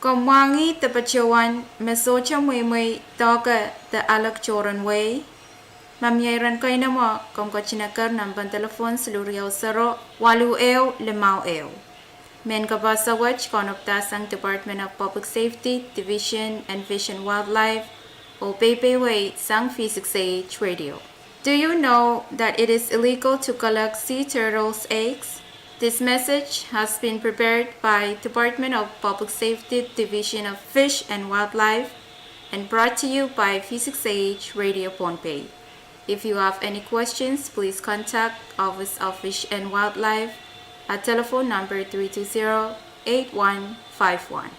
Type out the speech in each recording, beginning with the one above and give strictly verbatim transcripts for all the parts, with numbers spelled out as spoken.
Komw mwahngih de patohwan me sohte mweimwei doahke de alek tohrohr en wehi? Ma mie iren keinemwe, komw ketin eker nempen delepwohn siluh riau sero, waluh ehu limau ehu. Mehn kapehse wet kaunopdahsang Department of Public Safety, Division of Fish and Wildlife, oh peipeimwei sang V six A H Radio. Do you know that it is illegal to collect sea turtles' eggs? This message has been prepared by Department of Public Safety, Division of Fish and Wildlife, and brought to you by V six A H Radio Pohnpei. If you have any questions, please contact Office of Fish and Wildlife at telephone number three two zero, eight one five one.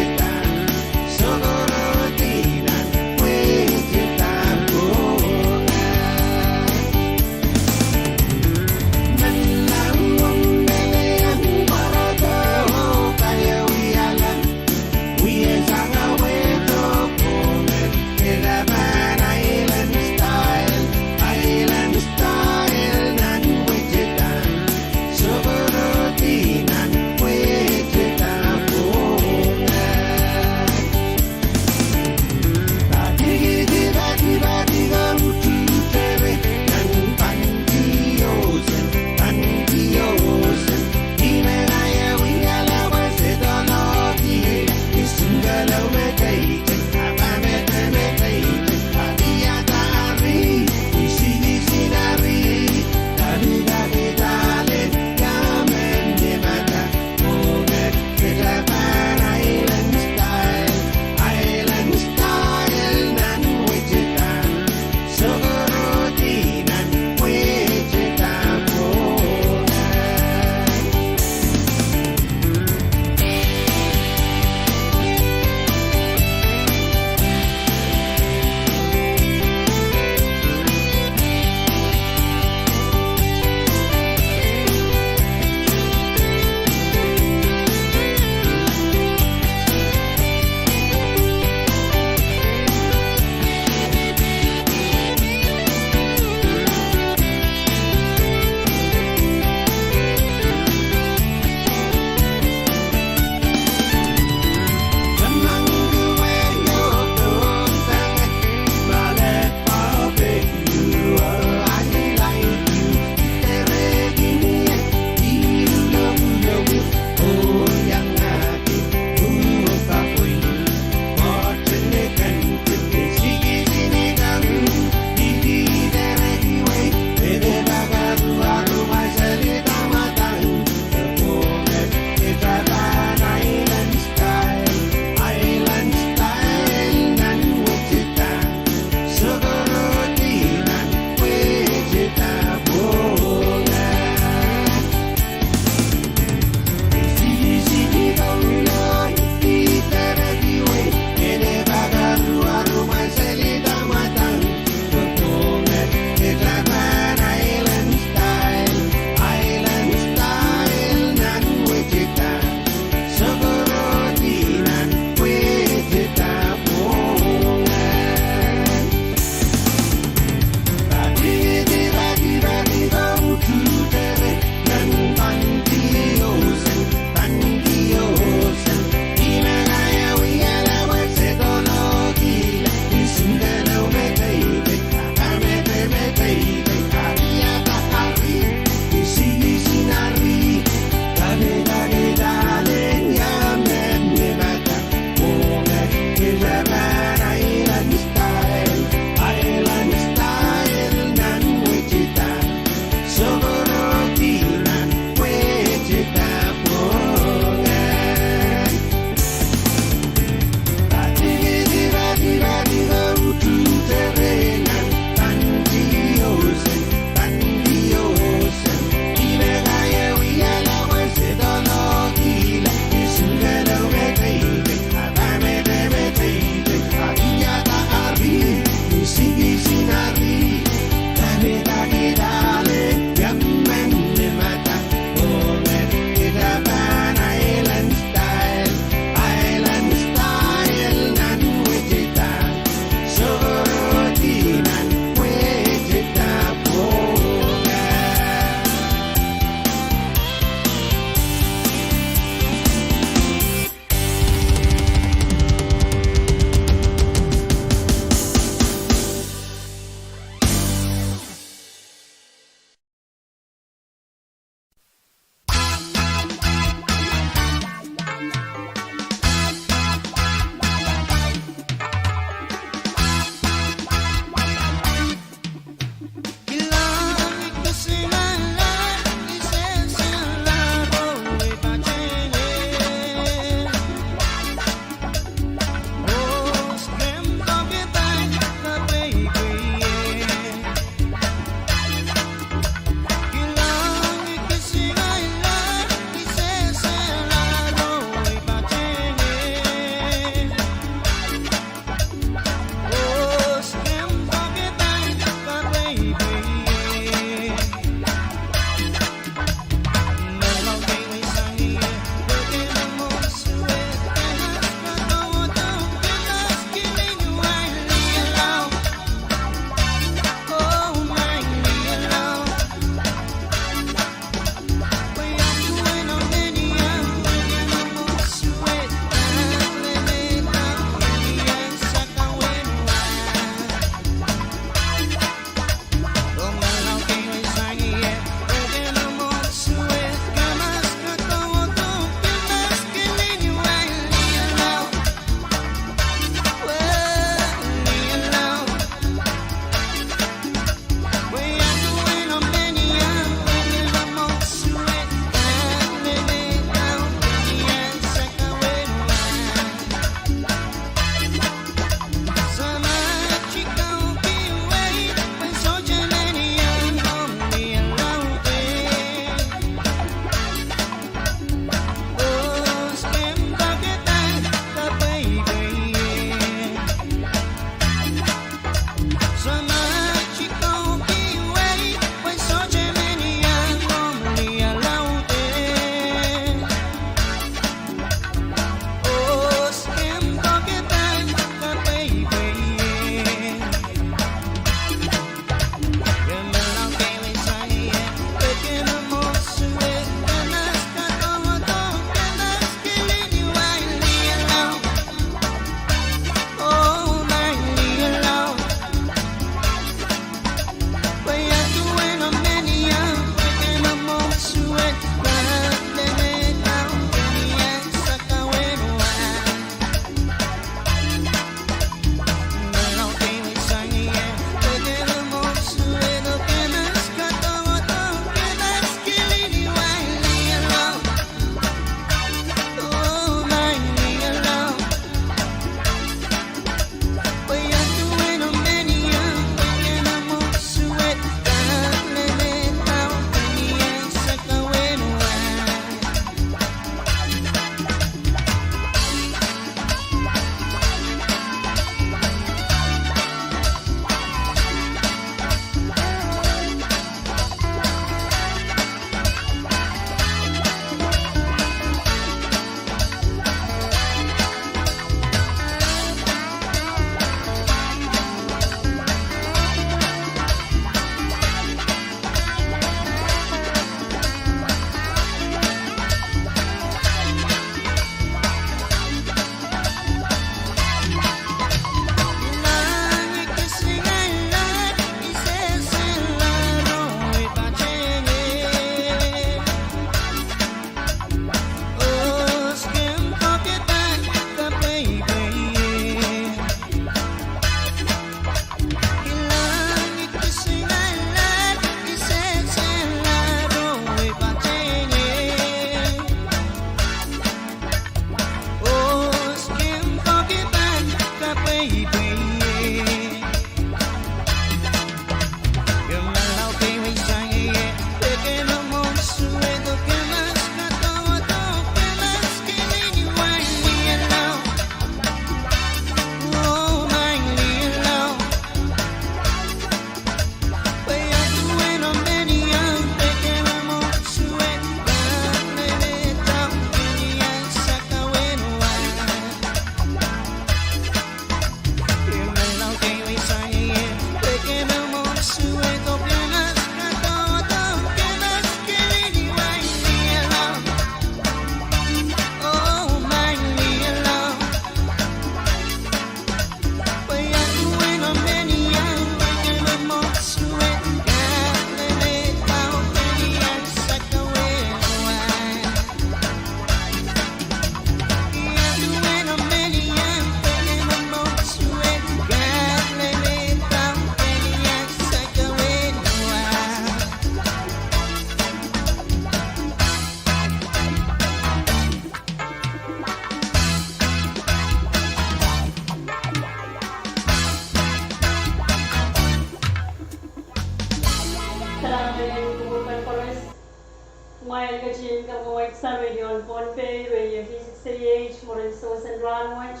Weksa Radio Pohnpei, Radio V six A H, mwurin sewese en rahnwet.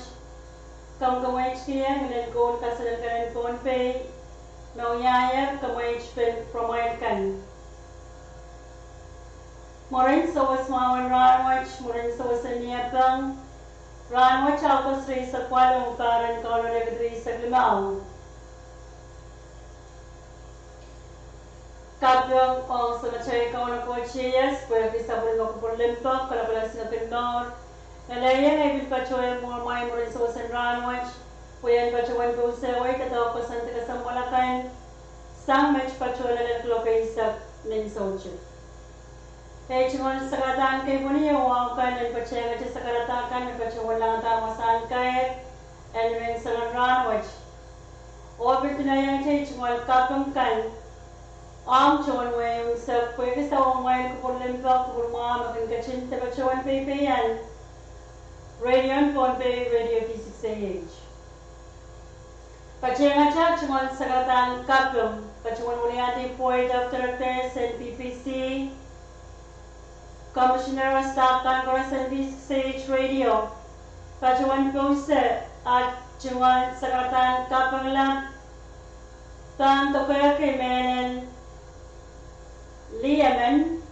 Komw kemwetkihla ngilen koul kaselel kan en Pohnpei, me wiahier kemwetpen pwamwail kan. Mwurin sewese mwahu en rahnwet, mwurin sewese en Niepeng, rahnwet August rieisek waluh, pahr en Kauno riekid rieisek limau. Kaping ong Samatail Kauno Koht Sises, pwehki sapwellime kupwur limpoak, kalapwala singek en mour, me lelohng ei pil patohwan mwomwai mwurin sewese en rahnwet, pwe en patohwan pousehwei doadoahk koasoandi kesempwal akan, sang met patohwan lel kuloak eisek nin soutik. Ei tungoal sakaradahn kepwini oh wahu kan en patehngete sakaradahn kan me patohwan langada wasahn kair en menseng en rahnwet. Oh pil patohwan ei tungoal kaping kan ong tohn wehi unsek, pwehki sapwellimomwail kupwur limpoak, kupwur mwahu me kin ketin de patohwan peipeian Radio Pohnpei, Radio V six A H. Patehngete tungoal sakaradahn kaping, patohwan wiliandi Board of Directors en B B C, Commissioner oh staff kan koaros en V six A H Radio, patohwan pousehla tungoal sakaradahn kaping lap pahn doadoahk mehn en Liemen,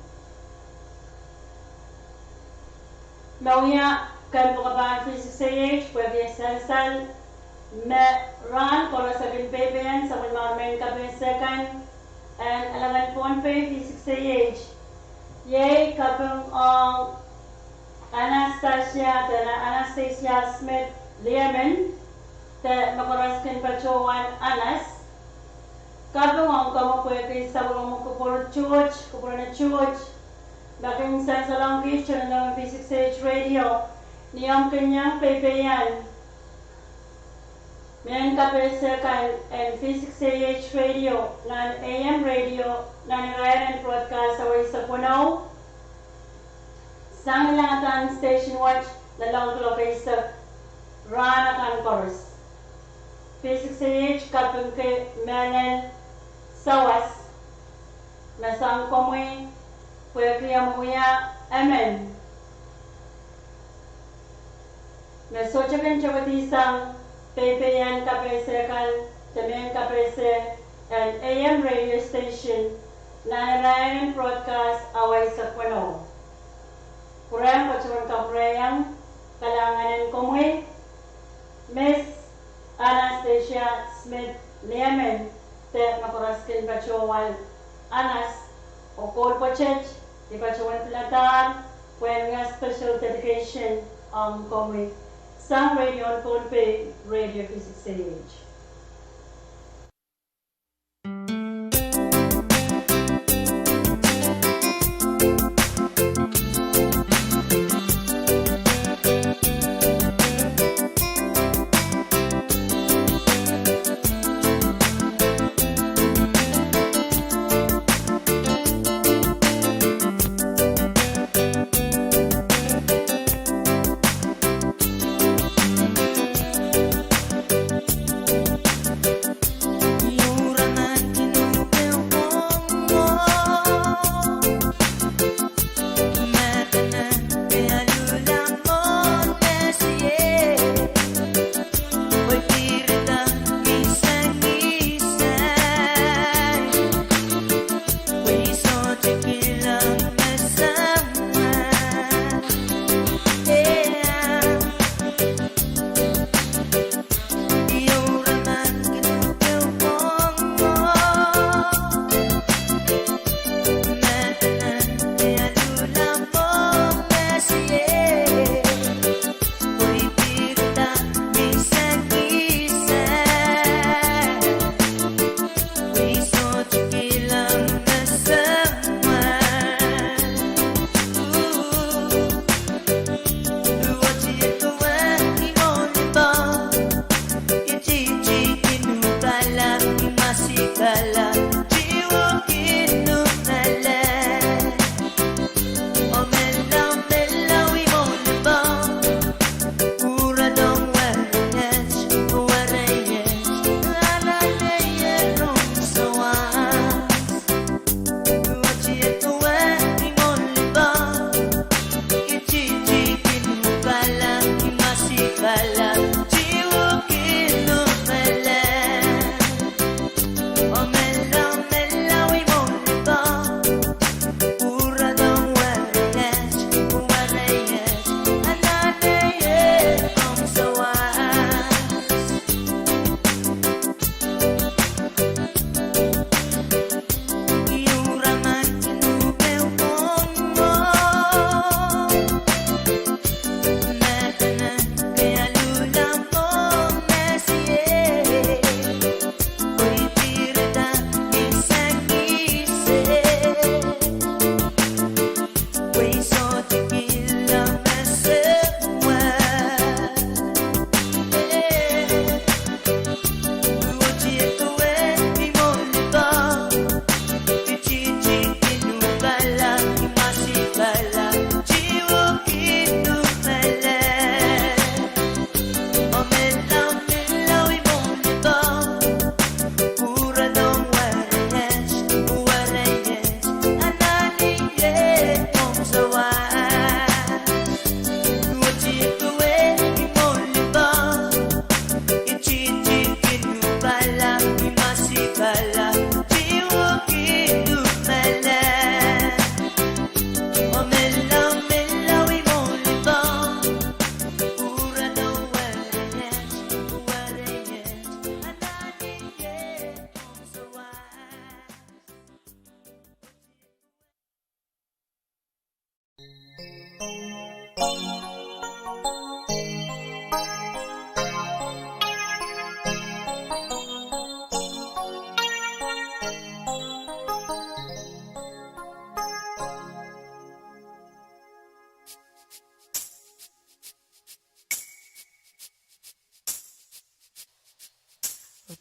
me wia kempoakepahn V six A H, pwehki sansal me rahn koaros e kin peipeian sapwellimomwail mehn kapehse kan en alangen Pohnpei V six A H. Iei kaping ong Anastasia, de Anastasia Smith Liemen, de me koaros kin patohwan Anas. Kaping ong komwi pwehki sapwellimomwi kupwur tuht, kupwur en tuht, me kin sansalong kiht tohndoadoahk en V six A H Radio, ni omw kin iang peipeian mehn kapehse kan en V six A H Radio, nan A M Radio, nan irair en broadcast awa eisek weneu, sang ni langadahn station wet, lelohng kuloak eisek rahn akan koaros. V six A H kapingki mehlel sawas me sang komwi, pwehki omw wia emen me sohte kin tepidi sang peipeian kapehse kan, de mehn kapehse en A M radio station, nan irair en broadcast awa eisek weneu. Pwurehng patohwan kapwurehiong kalahngan en komwi, Miss Anastasia Smith Liemen, de me koaros kin patohwan Anas, oh koul pwoatet, I patohwan piladahr pwehn wia special dedication ong komwi sang Radio Pohnpei, Radio V six A H.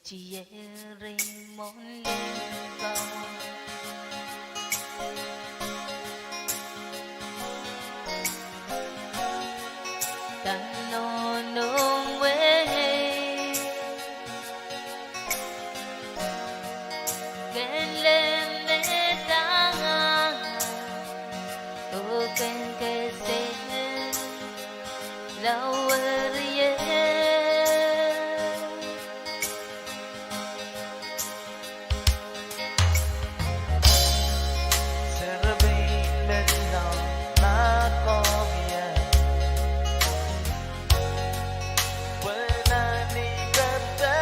Tiere mwohn limpoak. Dahme nohno wehi kin lel nehdangan oh kin kesehla weriei. Serepein Menlau, ma komw ie, pwe nan ni pepda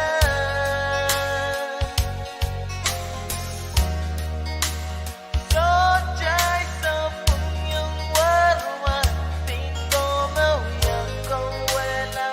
sohte I sapwung ong werewar, pil komw wia kowehla.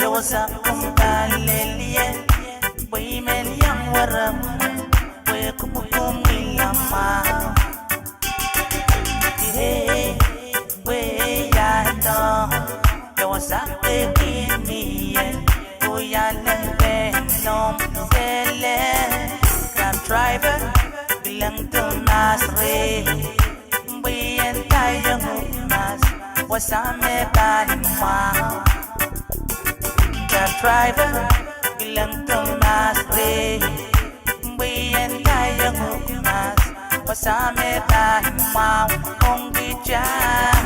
Ia wasa komw pahn lel ie, pwe I men iang weremwen, pwe kumw kumw ngihl mwahu. Ie, pwe ia ndo, ia wasa pwe kin mie, pwe ia lel pehn noumw sele. Cab driver, kilang dumas reh. Pwe I en ndaiong uhk mas, wasa me pahn mwahu. Cab driver, kilang dumas reh. Pwe I en ndaiong uhk mas, wasa me pahn mwahu ong kitail.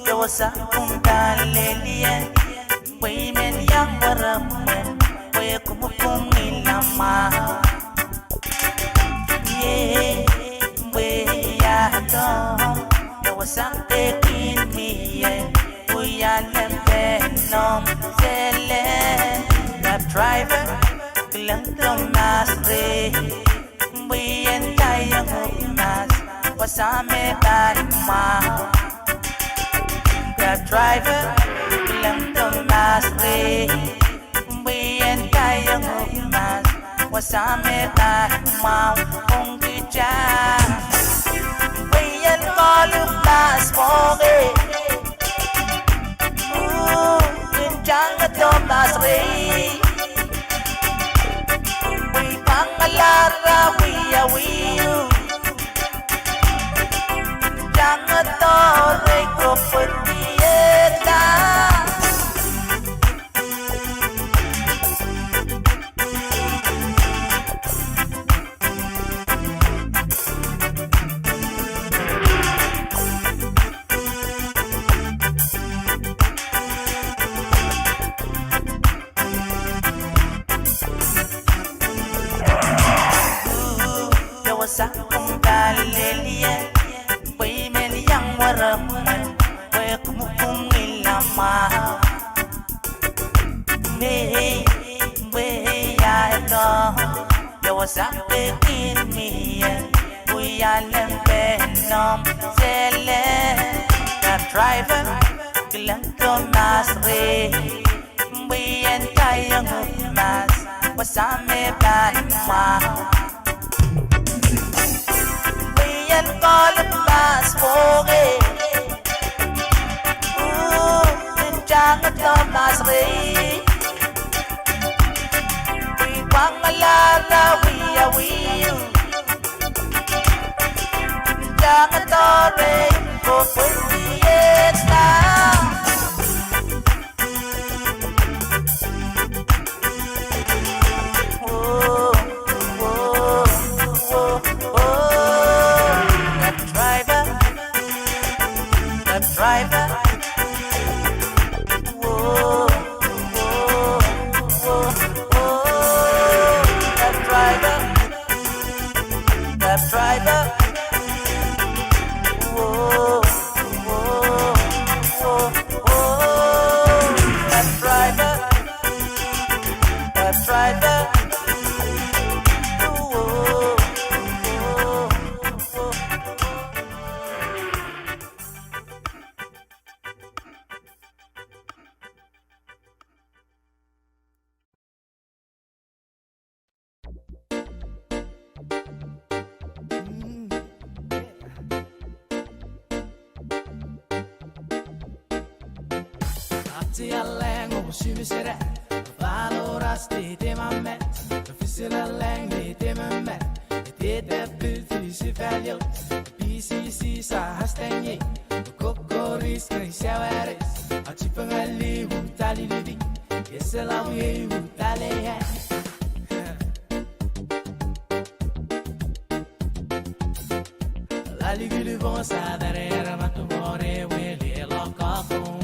Ia wasa komw pahn lel ie, pwe I men iang weremwen, pwe kumw kumw ngihl mwahu. Ie, pwe ia ndo, ia wasa pwe kin mie, pwe ia lel pehn noumw sele. Cab driver, kilang dumas reh. Pwe I en ndaiong uhk mas, wasa me pahn mwahu. Cab driver, kilang dumas reh. Pwe I en ndaiong uhk mas, wasa me pahn mwahu ong kitail. Pwe I en kohlahng mas pwohnge, uh, kin tang dumas reh. Pwe I pahn ngalahr wiawi, uh, tang doare ko pwe I en da. Ia wasa komw pahn lel ie, pwe I men iang weremwen, pwe kumw kumw ngihl mwahu. Mie, pwe ia ndo, ia wasa pwe kin mie, pwe ia lel pehn noumw sele. Cab driver, kilang dumas reh. Pwe I en ndaiong uhk mas, wasa me pahn mwahu. Pwe I en kohlahng mas pwohnge, uh, kin tang dumas reh. Pwe I pahn ngalahr wiawi, uh, tang doare ko pwe I en da. Whoa, whoa, whoa, whoa. Cab driver, cab driver. Whoa, whoa, whoa, whoa. Cab driver, cab driver. Whoa, whoa, whoa, whoa. Cab driver, cab driver. Whoa, whoa, whoa. Tialeng oh Simisera, Valoras de de Mame, Fisilaleng de de Mame, de de Pil Fisifalio, P C C sa hastengi, Kokoris kei Sawaris, Achipengali Wutali Lidi, Esela Wei Wutali. Lalikili bonsa dare ara matumore wele lokakong.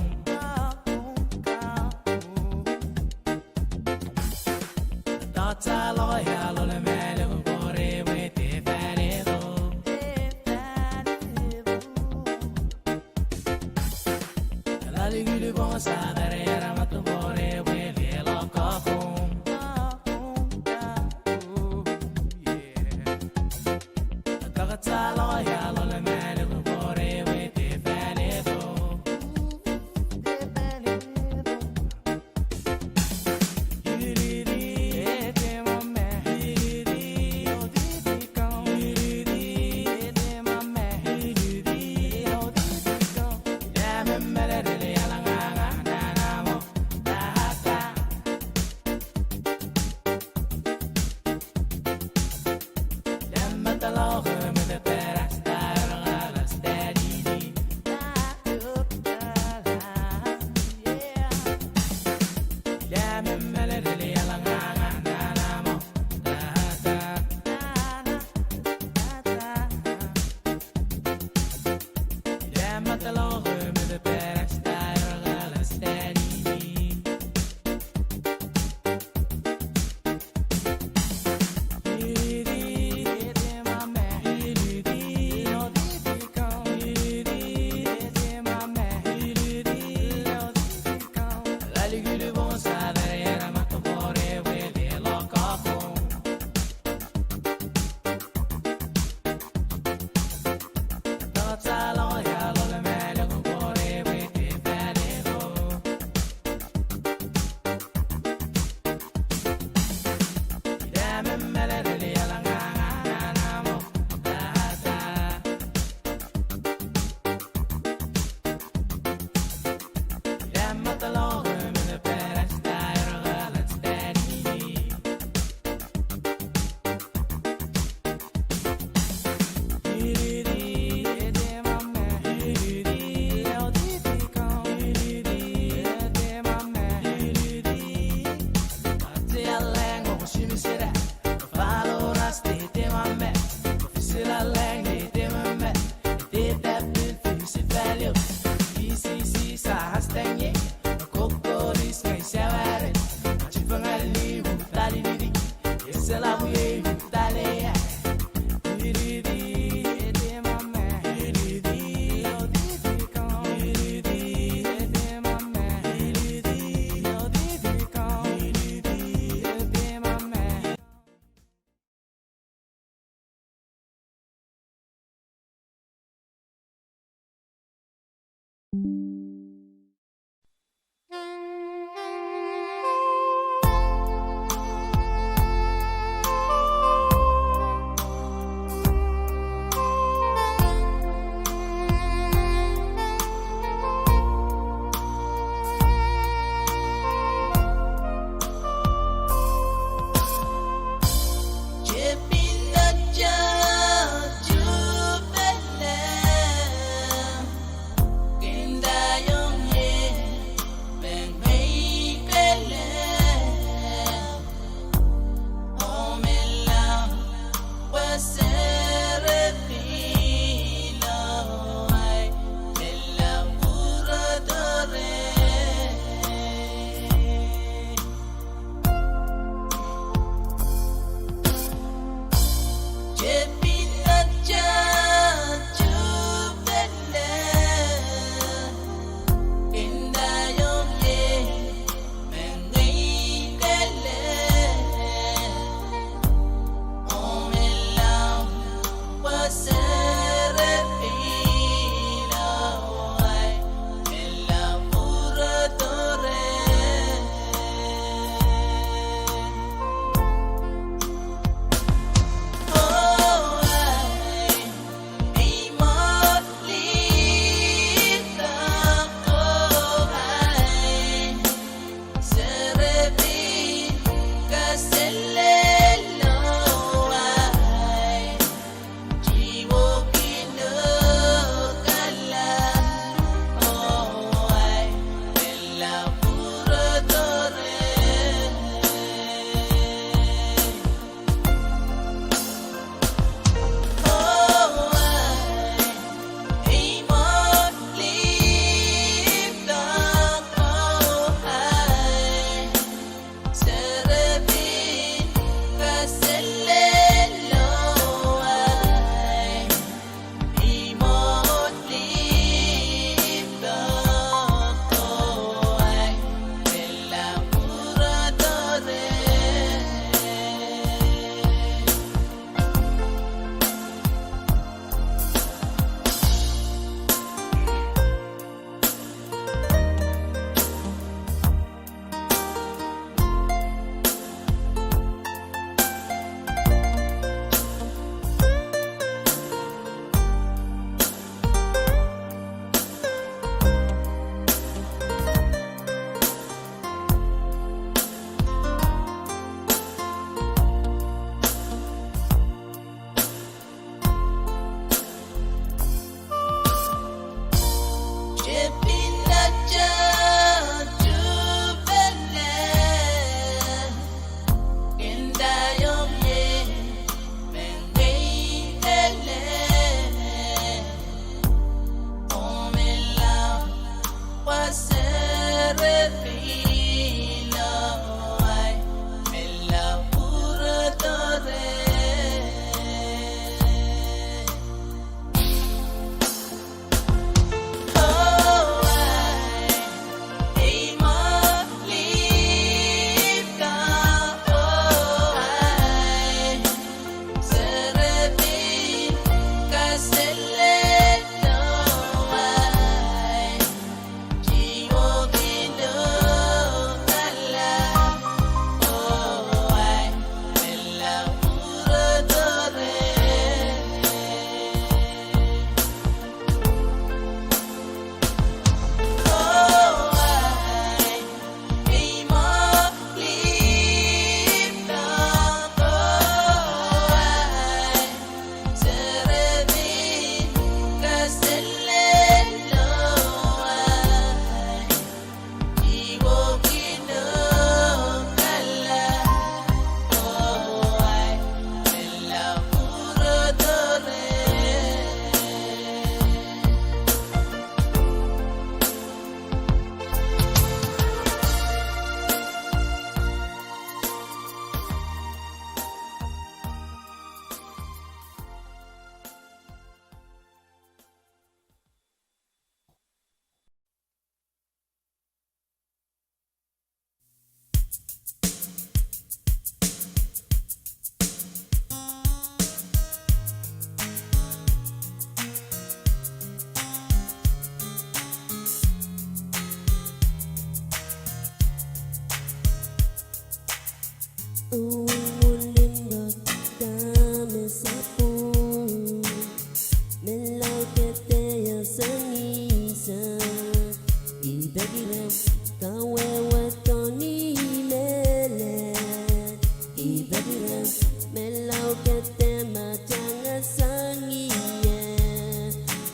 Tata loya lole mele kore we te fane do. Lalikili bonsa dare ara matumore wele lokakong.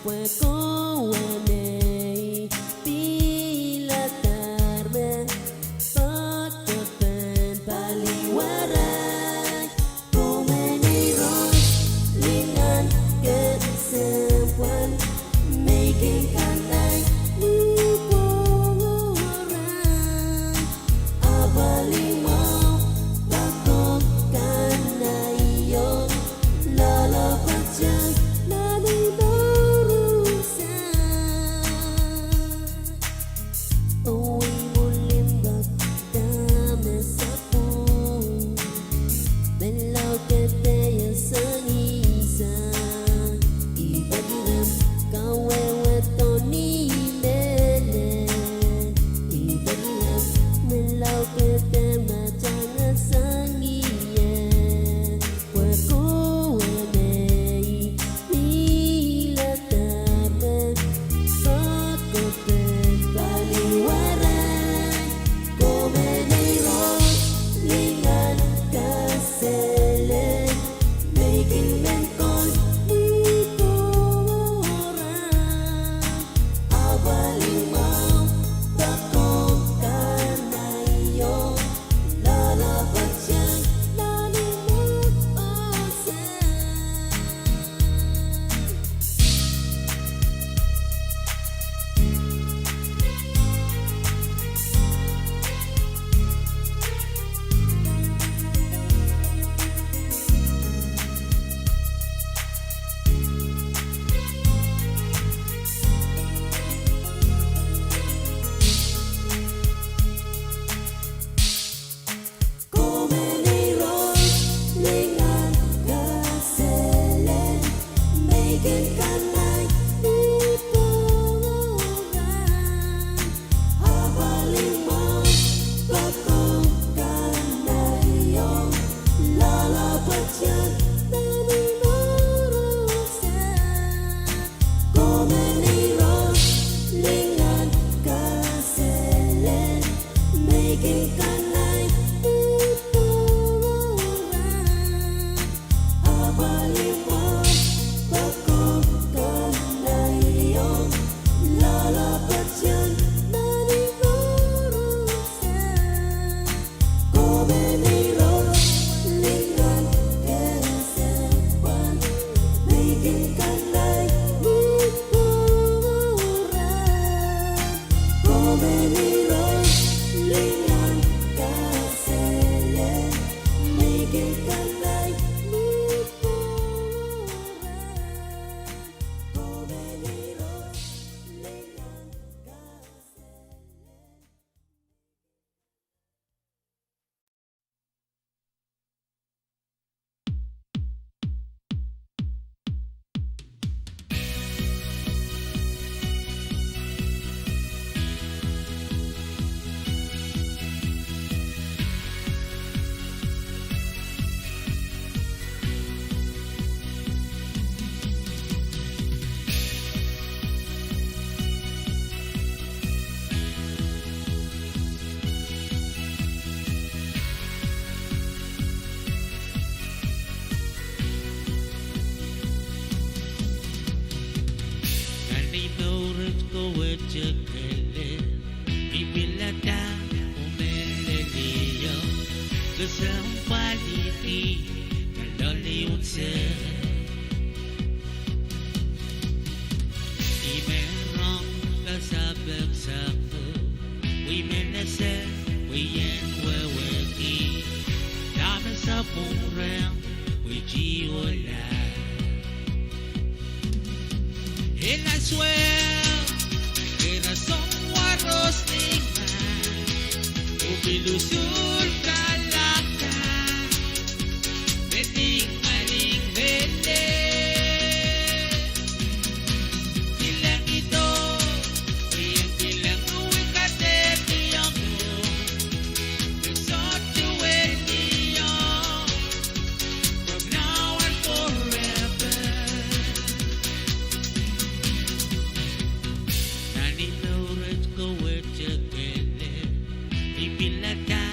Pwe kowe me I piladahr me poakohng paliwar ahi. Komw men iroir lingan kesempwal, me I kin kalahngan ni pworail. Apwal limau poakohng kan ahi ong loalopwoat iang nan imwurusang. Oh, I mwulimwudak dahme sapwung, menlau kehde sang ih sang. I peki rehmw kawehwe tohn ih mehlel. I peki rehmw menlau kehde ma tangehng sang ih. Pwe kowe me I piladahr me poakohng paliwar ahi. Komw men iroir lingan kesempwal, me I kin men kohieng ni pworail. Apwal limau poakohng kan ahi ong loalopwoat iang nan imwurusang. Komw men iroir lingan kesempwal, me I kin kalahngan ni pworail. Apwal limau poakohng kan ahi ong loalopwoat iang nan imwurusang. Komw men iroir lingan kesempwal, me I kin kalahngan ni pworail. Apwal limau poakohng kan ahi ong loalopwoat iang nan imwurusang. Komw men iroir lingan kesempwal, me I kin kalahngan ni pworail. Komw men iroir lingan kesempwal, me I kin kalahngan ni pworail. Komw men iroir lingan kesempwal. Nan imwurus kowet kelehpw, I pilada oh mehlel ih kesempwalki nan loalei unsek. I men rong kasapahl sapwung, I men ese, I en wehwehki dahme sapwung rehmw, I tiahk oh laud. Ena swear, ena soang waros ni mah, oh pil usul kalahkala, me ning maling mehlel. Kilang ito, I en kilang oh I kadehdehiong, pil sohte wehwehki, from now and forever. Nan imwurus kowet kelehpw, I pilada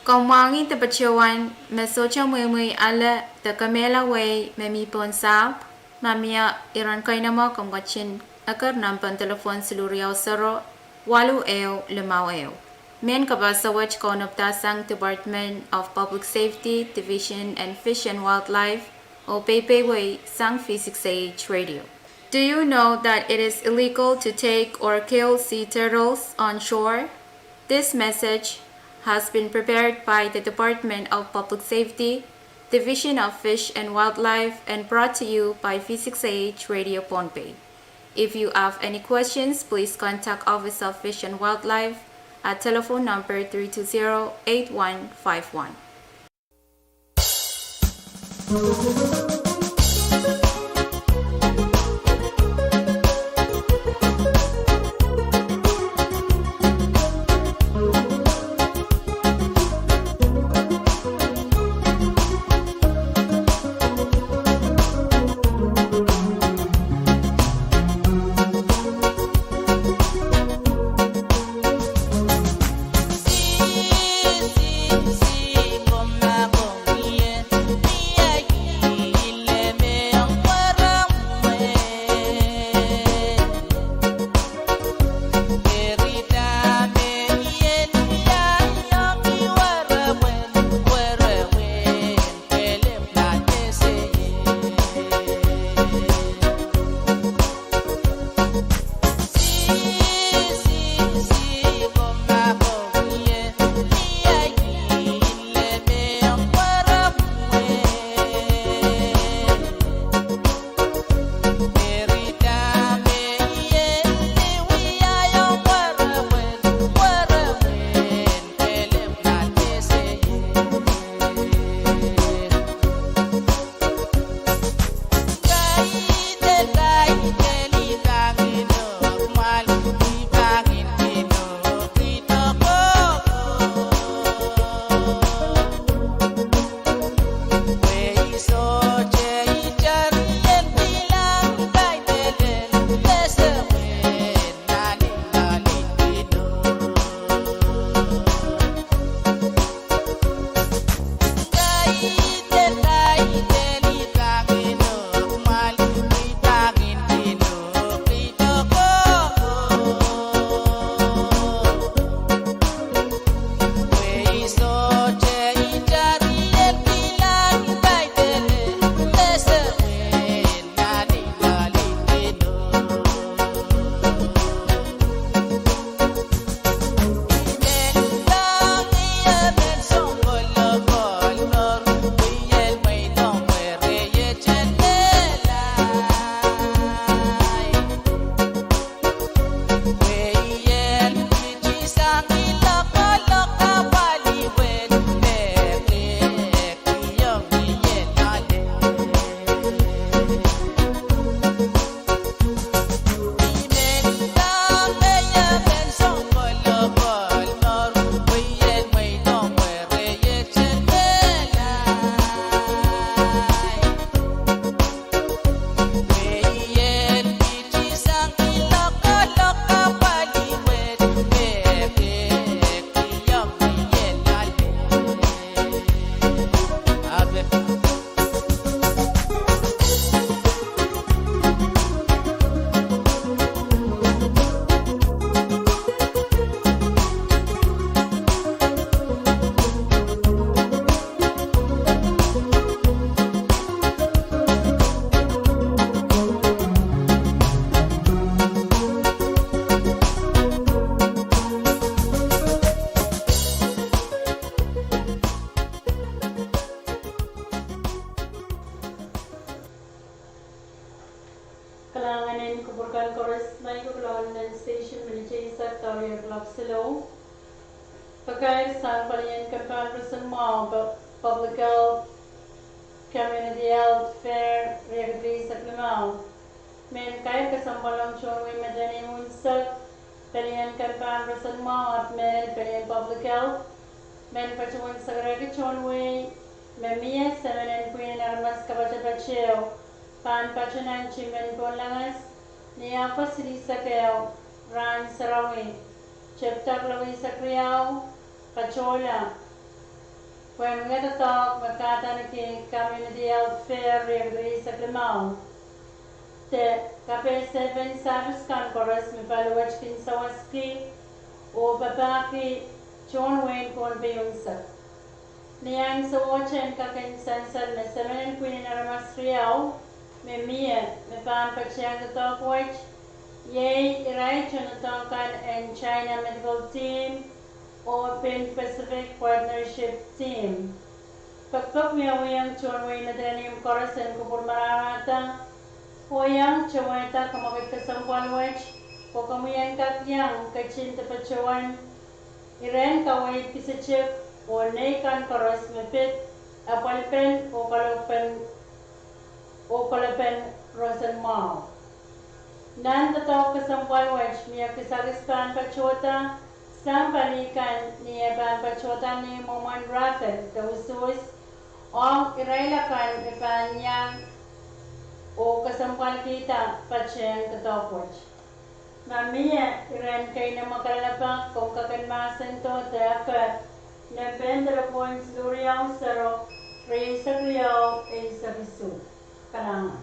Komw mwahngih de patohwan me sohte mweimwei ale de kemehla wehi me mi pohn sahpw. Ma mie iren keinemwe, komw ketin eker nempehn delepwohn siluh riau sero, waluh ehu limau ehu. Mehn kapehse wet kaunopada sang Department of Public Safety, Division of Fish and Wildlife, oh peipeiewi sang V six A H Radio. Do you know that it is illegal to take or kill sea turtles on shore? This message has been prepared by the Department of Public Safety, Division of Fish and Wildlife, and brought to you by V six A H Radio Pohnpei. If you have any questions, please contact Office of Fish and Wildlife at telephone number three two zero eight one five one. Kalahngan en kupwur kan koaros, ma I kak kalokolahng nan station minit eisek doadoahk lap siluh. Pakair sang palien kempahn roson mwahu, pu-, public health, community health, fair, riekid rieisek limau. Mehn kair kesempwal ong tohn wehi me dene unsek, palien kempahn roson mwahu ahpw mehlel palien public health, men patohwan sakarehki tohn wehi me mie semen en pwihn en aramas kapatapat ehu pahn patohwan nan timen pohn langat ni Ohpis silihsek ehu rahn sarawi, tepda klou eisek riau, patohla. Pwehn wia doadoahk me kahdaneki Community Health Fair riekid rieisek limau de kapeiseipen service kan koaros me paliwet kin sawaski oh papahki tohn wehin Pohnpei unsek. Ni ansouohte en kak en sansal me semen en Pwihnen Aramas Riau me mie me pahn patehng doadoahk wet, iei irail tohndoadoahk kan en China Medical Team oh Pan Pacific Partnership Team. Pekpek wiawihong tohn wehi Madolenihmw koaros en kupwur maramarada, oh iang towehda kamwakid kesempwal wet, oh komwi en kak iang ketin de patohwan iren kaweid kisetik oh nei kan koaros me pid apwalipen oh kalohpen oh kalopen roson mwahu. Nan doadoahk kesempwal wet mie kisakis pahn patohda sang pali kan ni eh pahn patohda ni mwomwen raffle de usuhs ong irail akan me pahn iang oh kesempwalkihda patehng doadoahk wet. Ma mie iren keieun me kalelapak, komw kak en mahsen dohte aka nempe en delepwohn siluh riau sero, rieisek riau eisek isuh. Kalahngan.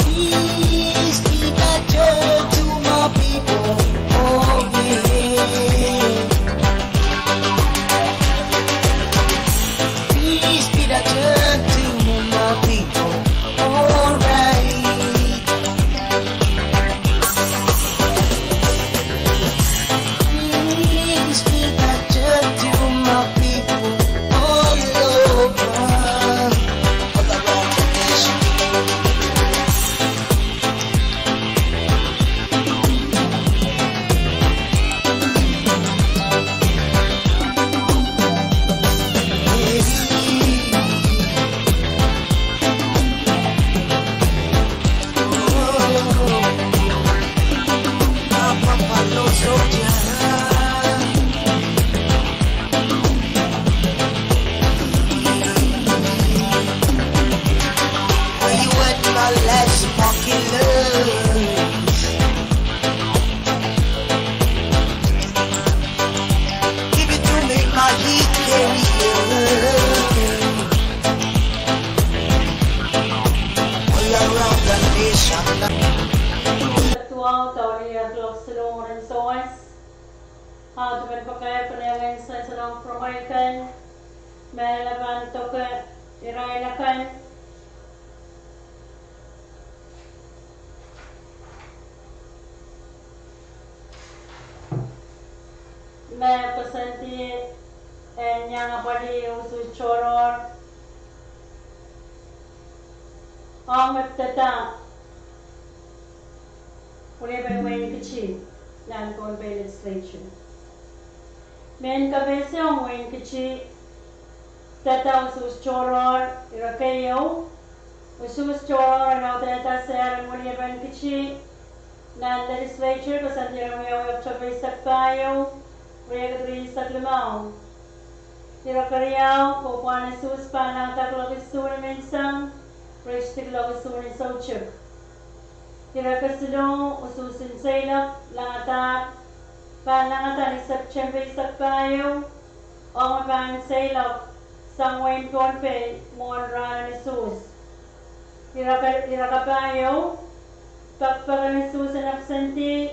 Peace be that joy to my people. Oh, yeah. Peace be that joy to my people. All right. Peace be that joy to my people all over. All around the nation. Give it to me, my heat carrier. All around the nation. Duwau, daulih eklok siluh mwurin souwas. Audepen pakair penengen sansalong pramwail kan, me lapalap doke irail akan. Me koasoandi en iang apwalih usuhs tohrohr, ong me pidada weliepen Wein Kitti nan Pohnpei Legislature. Mehn kapehse ong Wein Kitti, pidada usuhs tohrohr, ire keieu, usuhs tohrohr en audaudla sehr en weliepen Kitti nan Legislature koasoandi ire wiawi Oktohpe eisek pahieu, riekid rieisek limau. Ire keriau, pwopwand usuhs pahn langada kuloak isuh ni menseng, riekid kuloak isuh ni soutik. Ire kesiluh, usuhs en seiloak, langada, pahn langada ni September eisek pahieu, ong me pahn seiloak sang wein Pohnpei mwohn rahn en usuhs. Ire ka-, ire kapahieu, pekipek en usuhs en absentee,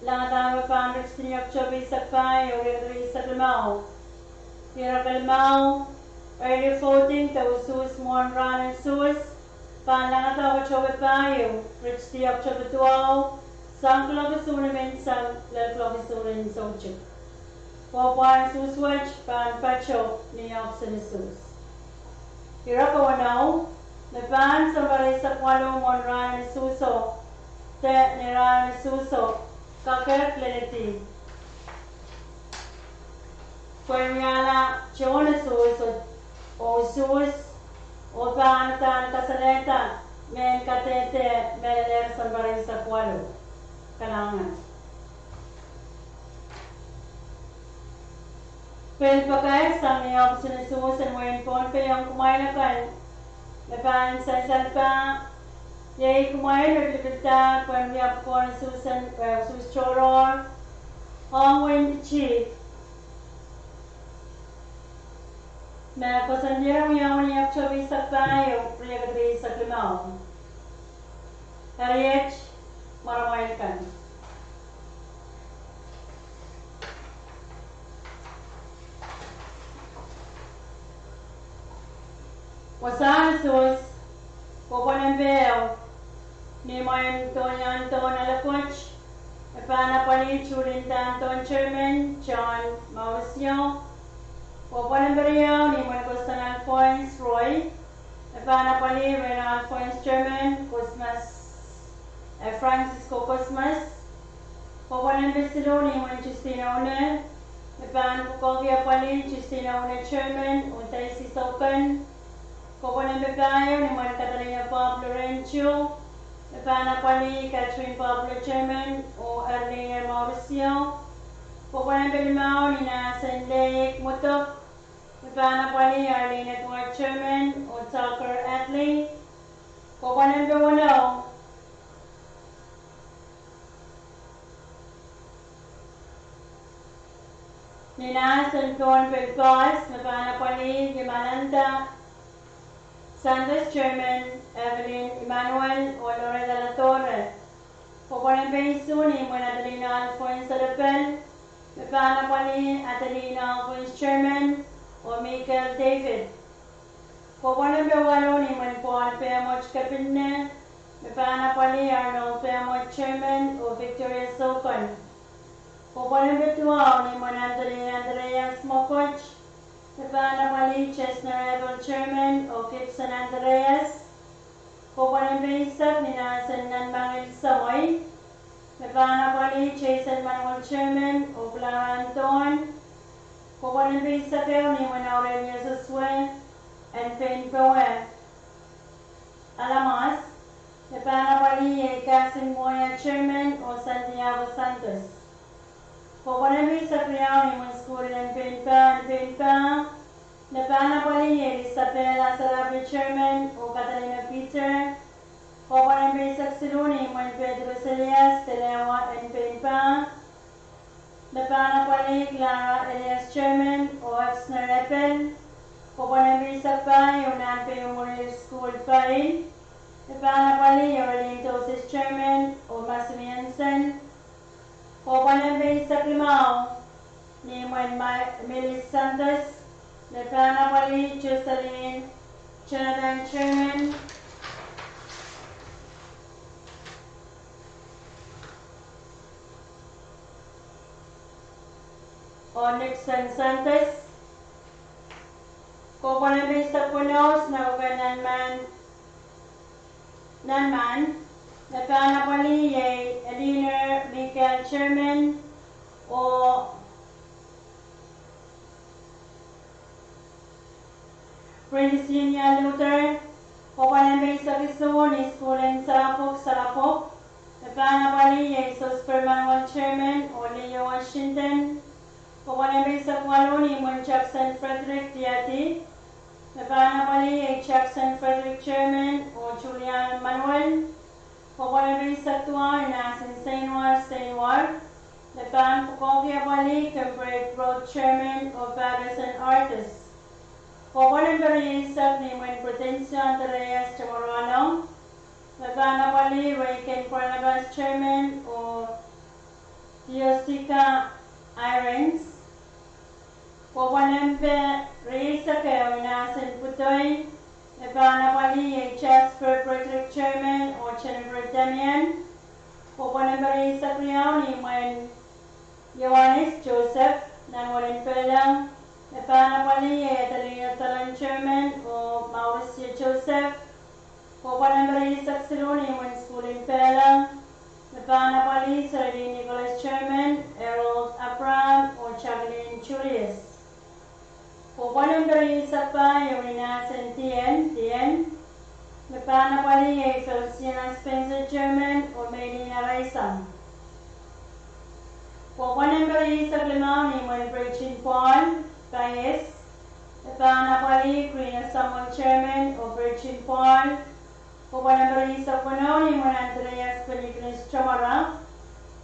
langada me pahn riekid ni Oktohpe eisek pahieu, riekid rieisek limau. Ire kelimau, early voting de usuhs mwohn rahn en usuhs, pahn langada Oktohpe pahieu, riekid Oktohpe duwau, sang kuloak isuh ni menseng lel kuloak isuh ni soutik. Pwopwand usuhs wet pahn patoh ni ohpis en usuhs. Ire keweneu, me pahn sounpar eisek waluh mwohn rahn en usuhso, de ni rahn en usuhso, kakehr lenedi pwehn wiahla tohn usuhs oh usuhs, oh pahn uhdahn kasalehda mehn kadehde mehlel sounpar eisek waluh. Kalahngan. Pil pakair sang ni ohpis en usuhs en wein Pohnpei ong kumwail akan me pahn sansalda, iei kumwail me pilipildahr pwehn wia pwukoahn usuhs en, eh, usuhs tohrohr ong Wein Kitti, me koasoandi ire wiawi ni Oktohpe eisek pahieu, riekid rieisek limau. Eri iet mwaramwail kan. Wasahn usuhs, pwopwonempe ehu, ni imwen Dohn Iandohn Alekot, me pahn apwalih Tulinda Andohn, Chairman John Maurisio. Pwopwonempe riau, ni imwen Kostan Alphonse Roy, me pahn apwalih Rena Alphonse, Chairman Cosmas, eh, Francisco Cosmas. Pwopwonempe siluh, ni imwen Justina Une, me pahn pwukoahki apwalih Justina Une, Chairman oh Daisy Soukan. Pwopwonempe pahieu, ni imwen Catalina Bob Lorenzo, me pahn apwalih Catherine Bob Lorenzo oh Erlina Maurisio. Pwopwonempe limau, ni Nansen Leik Mudok, me pahn apwalih Arlene Edward, Chairman oh Tucker Adley. Pwopwonempe weneu, Ni nahsen Pohnpei Boas, me pahn apwalih Imalanda Santos, Chairman, Evelyn Emmanuel oh Loretta Ladore. Kohpwalen pei isuh ni imwen Adelina Alphonse Lepel, me pahn apwalih Adelina Alphonse, Chairman, oh Michael David. Kohpwalen pei waluh ni imwen Paul Pemot Kepinne, me pahn apwalih Arnold Pemot, Chairman, oh Victoria Soukon. Kohpwalen pei duwau ni imwen Anthony Andreas Mokot, me pahn apwalih Chesner Apple, Chairman, oh Gibson Andreas. Kohpwalen pei eisek ni nahsen Nanmangil Samoi, me pahn apwalih Jason Manuel, Chairman, oh Clara Anton. Kohpwalen pei eisek ehu ni imwen Aurelius Swe en pein Powe Alamos, me pahn apwalih iei Kasin Moya, Chairman, oh Santiago Santos. Kohpwalen pei eisek riau ni imwen sukuhl en pein pah, en pein pah, me pahn apwalih iei Isabella Sarabi, Chairman, oh Catalina Peter. Kohpwalen pei eisek siluh ni imwen Petrus Elias Telewa en pein pah, me pahn apwalih Clara Elias, Chairman, oh Exner Epen. Kohpwalen pei eisek pahieu nan pei imwuril sukuhl pahieu, me pahn apwalih Yorelin Dosis, Chairman, oh Masumi Hansen. Kohpwalen pei eisek limau ni imwen Milis Santos, me pahn apwalih Jocelyn Jonathan, Chairman, oh Nixon Santos. Kohpwalen pei eisek weneu ni imwen Nanman, Nanman, me pahn apwalih iei Eleanor Michael, Chairman, oh Princess Junior Luther. Kohpwalen pei eisek isuh ni sukuhl en Sarapok, Sarapok, me pahn apwalih iei Sosper Manuel, Chairman, oh Leo Washington. Kohpwalen pei eisek waluh ni imwen Jackson Frederick Diadi, me pahn apwalih iei Jackson Frederick, Chairman, oh Julian Manuel. Kohpwalen pei eisek duwau ni nahsen Seinwar, Seinwar, me pahn pwukoahki apwalih Kempred Road, Chairman, oh Patterson Artis. Kohpwalen pei rieisek ni imwen Prudence Andreas Tamarahnong, me pahn apwalih Reagan Barnabas, Chairman, oh Theosika Irons. Kohpwalen pei rieisek ehu ni nahsen Putoi, me pahn apwalih iei Jasper Frederick, Chairman, oh Jennifer Damian. Kohpwalen pei rieisek riau ni imwen Ioanis Joseph nan Welinpelong, me pahn apwalih iei Adelina Talan, Chairman, oh Mauricio Joseph. Kohpwalen pei rieisek siluh ni imwen sukuhl en Pelong, me pahn apwalih Serlin Nicholas, Chairman, Harold Abraham, oh Jacqueline Julius. Kohpwalen pei rieisek pahieu ni nahsen Dien, Dien, me pahn apwalih iei Feliciana Spencer, Chairman, oh Meilin Araisang. Kohpwalen pei rieisek limau ni imwen Bridget Paul, Paies, me pahn apwalih Krina Samuel, Chairman, oh Bridget Paul. Kohpwalen pei rieisek weneu ni imwen Andreas Penikinos Tamara,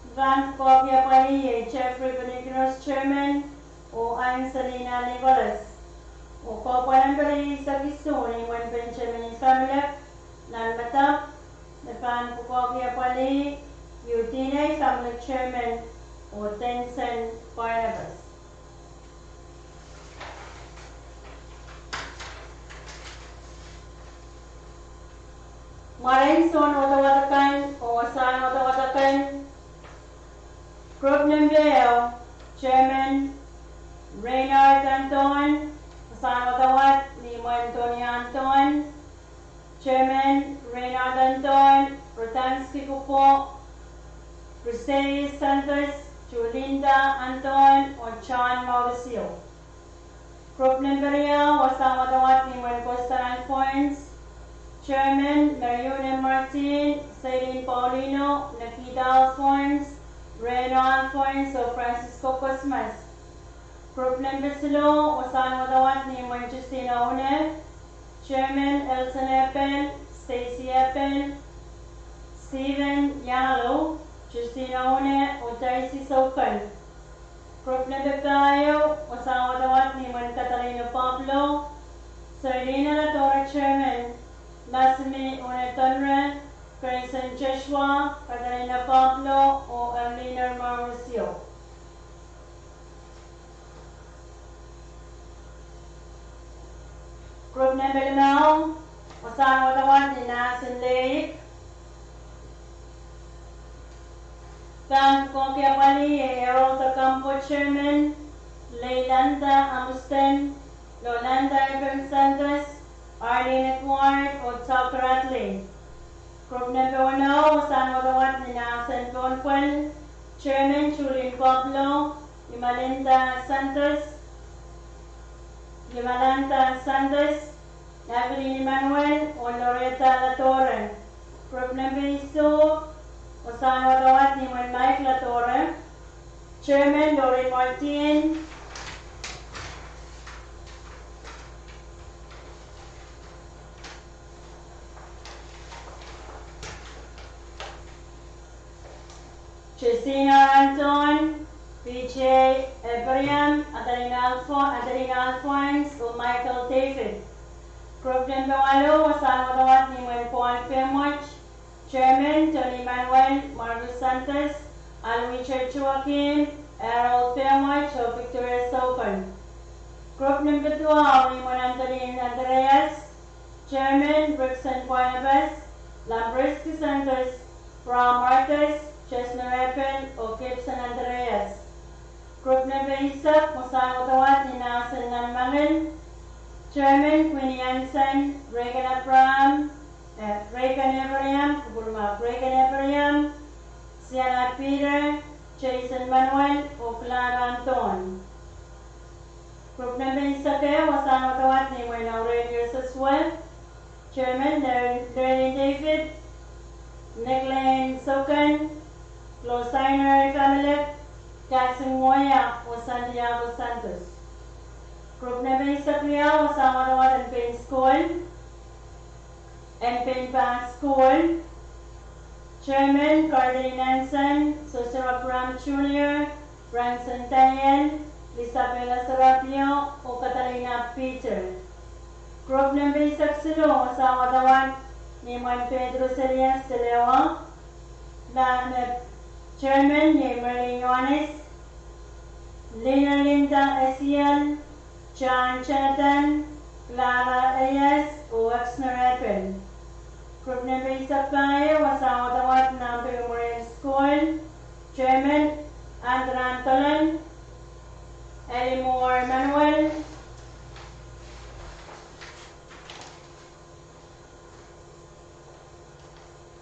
me pahn pwukoahki apwalih iei Jeffrey Penikinos, Chairman, oh Anselina Nicholas. Oh kohpwalen pei rieisek isuh ni imwen Benjamin Familek nan Madap, me pahn pwukoahki apwalih Eudine Familek, Chairman, oh Denson Barnabas. Mwaren soun wadawad akan oh wasahn wadawad akan. Group nempe ehu, Chairman Reynard Anton, wasahn wadawad ni imwen Tony Anton, Chairman Reynard Anton, Rodanski Kupo, Briseis Santos, Julinda Anton, oh John Mauricio. Group nempe riau, wasahn wadawad ni imwen Kostan Alphonse, Chairman Mariune Martin, Sailin Paulino, Nikita Alphonse, Reno Alphonse, oh Francisco Cosmas. Group nempe siluh, wasahn wadawad ni imwen Justina Une, Chairman Elton Epen, Stacy Epen, Stephen Yangalo, Justina Une, oh Daisy Soukal. Grup nempe pahieu, wasahn wadawad ni imwen Katalina Pablo, Selina Ladora Chairman, Masimi Unedonre, Grayson Joshua, Katalina Pablo, oh Erliner Mauricio. Grup nempe limau, wasahn wadawad ni Nansen Leik. Pahn koahiek apwalih iei Errol Takambo Chairman, Leilanda Amusten, Lolanda Ephraim Santos, Arlene Edward, oh Tucker Adley. Grup nempe weneu, wasahn wadawad ni Nansen Pohnpei, Chairman Julian Pablo, Imalinda Santos, Imalanda Santos, Evelyn Emmanuel, oh Loretta Ladora. Grup nempe isuh, wasahn wadawad ni imwen Mike Ladora, Chairman Lorraine Martin, Justina Anton, P J Abraham, Adelina Alfo-, Adelina Alphonse, oh Michael David. Grup nempe waluh, wasahn wadawad ni imwen Paul Pemwet, Chairman Tony Manuel, Marcus Santos, Alwicher Joachim, Errol Pemwet, oh Victoria Sopen. Grup nempe duwau ni imwen Anthony Andreas, Chairman Brixton Barnabas, Lambriski Santos, Bra Marcus, Chesner Eppel, oh Gibson Andreas. Grup nempe eisek, wasahn wadawad ni Nansen Nanmangel, Chairman Queenie Hansen, Reagan Abraham, eh, Reagan Abraham, kupwurma Reagan Abraham, Siana Peter, Jason Manuel, oh Clara Anton. Grup nempe eisek ehu, wasahn wadawad ni imwen Aurelius Seswell, Chairman Ler-, Lerlin David, Niklain Soken, Losainer Kamelek, Katsing Moya, oh Santiago Santos. Grup nempe eisek riau, wasahn wadawad en pein school, en pein pahn school, Chairman Gordon Nansen, Joseph Abraham Junior, Branson Daniel, Isabella Serapio, oh Catalina Peter. Grup nempe eisek siluh, wasahn wadawad ni imwen Petrus Elias Telewa, la me Chairman iei Merlin Yohanes, Lina Linda Esiel, John Jonathan, Clara Elias, oh Exner Eppel. Grup nempe eisek pahieu, wasahn wadawad nan Pilumurian School, Chairman Andran Tolan, Elimor Manuel,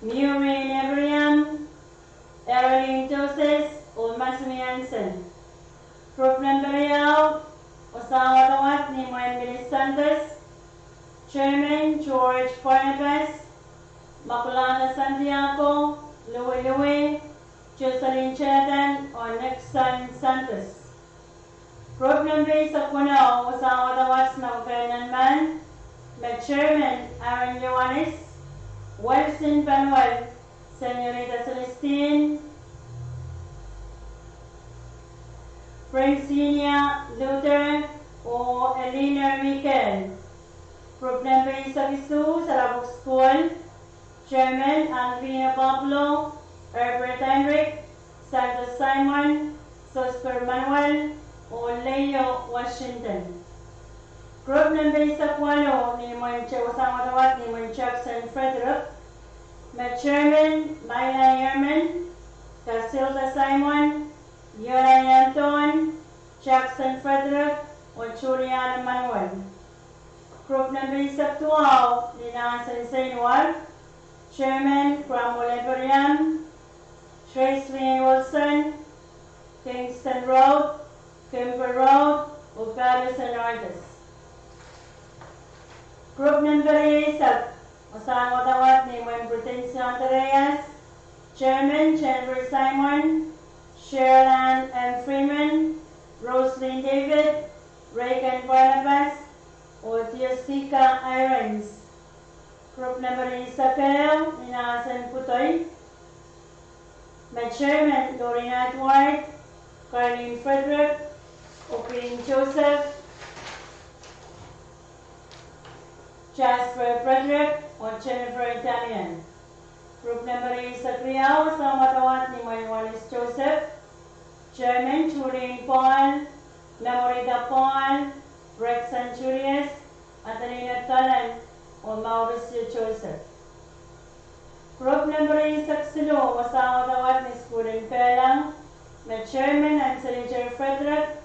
Murian Abraham, Erlin Joseph, oh Masimi Hansen. Grup nempe riau, wasahn wadawad ni imwen Billy Santos, Chairman George Barnabas, Makulata Santiago, Louis Louis, Jocelyn Jonathan, oh Nixon Santos. Grup nempe eisek weneu, wasahn wadawad nan Kanaman, me Chairman Aaron Yohanes, Wilson Panuel, Senorita Celestine, Francinia Luther, oh Eleanor Miguel. Grup nempe eisek isuh, Salabuk School, Chairman Alvina Pablo, Herbert Heinrich, Santos Simon, Sosper Manuel, oh Leio Washington. Grup nempe eisek waluh ni imwen, wasahn wadawad ni imwen Jackson Frederick, me Chairman Maila Ehrman, Casilda Simon, Yona Anton, Jackson Frederick, oh Julian Manuel. Grup nempe eisek duwau ni Nansen Seinuar, Chairman Cromwell Ephraim, Trace Wilson, Kingston Road, Kimber Road, oh Patterson Artis. Grup nempe rieisek, wasahn wadawad ni imwen Prudence Andreas, Chairman Jennifer Simon, Sherlan M Freeman, Roslyn David, Reagan Barnabas, oh Theostika Irons. Grup nempe rieisek ehu ni Nansen Putoi, me Chairman Lorraine Edward, Carlin Frederick, Opin Joseph, Jasper Frederick, oh Jennifer Damian. Group member eisek riau sang wadawad ni mwein Wallace Joseph, Chairman Julian Paul, Memorita Paul, Redson Julius, Adelina Tolan, oh Mauricio Joseph. Group member eisek siluh sang wadawad ni sukuhl en Pelang, me Chairman Anseliter Frederick,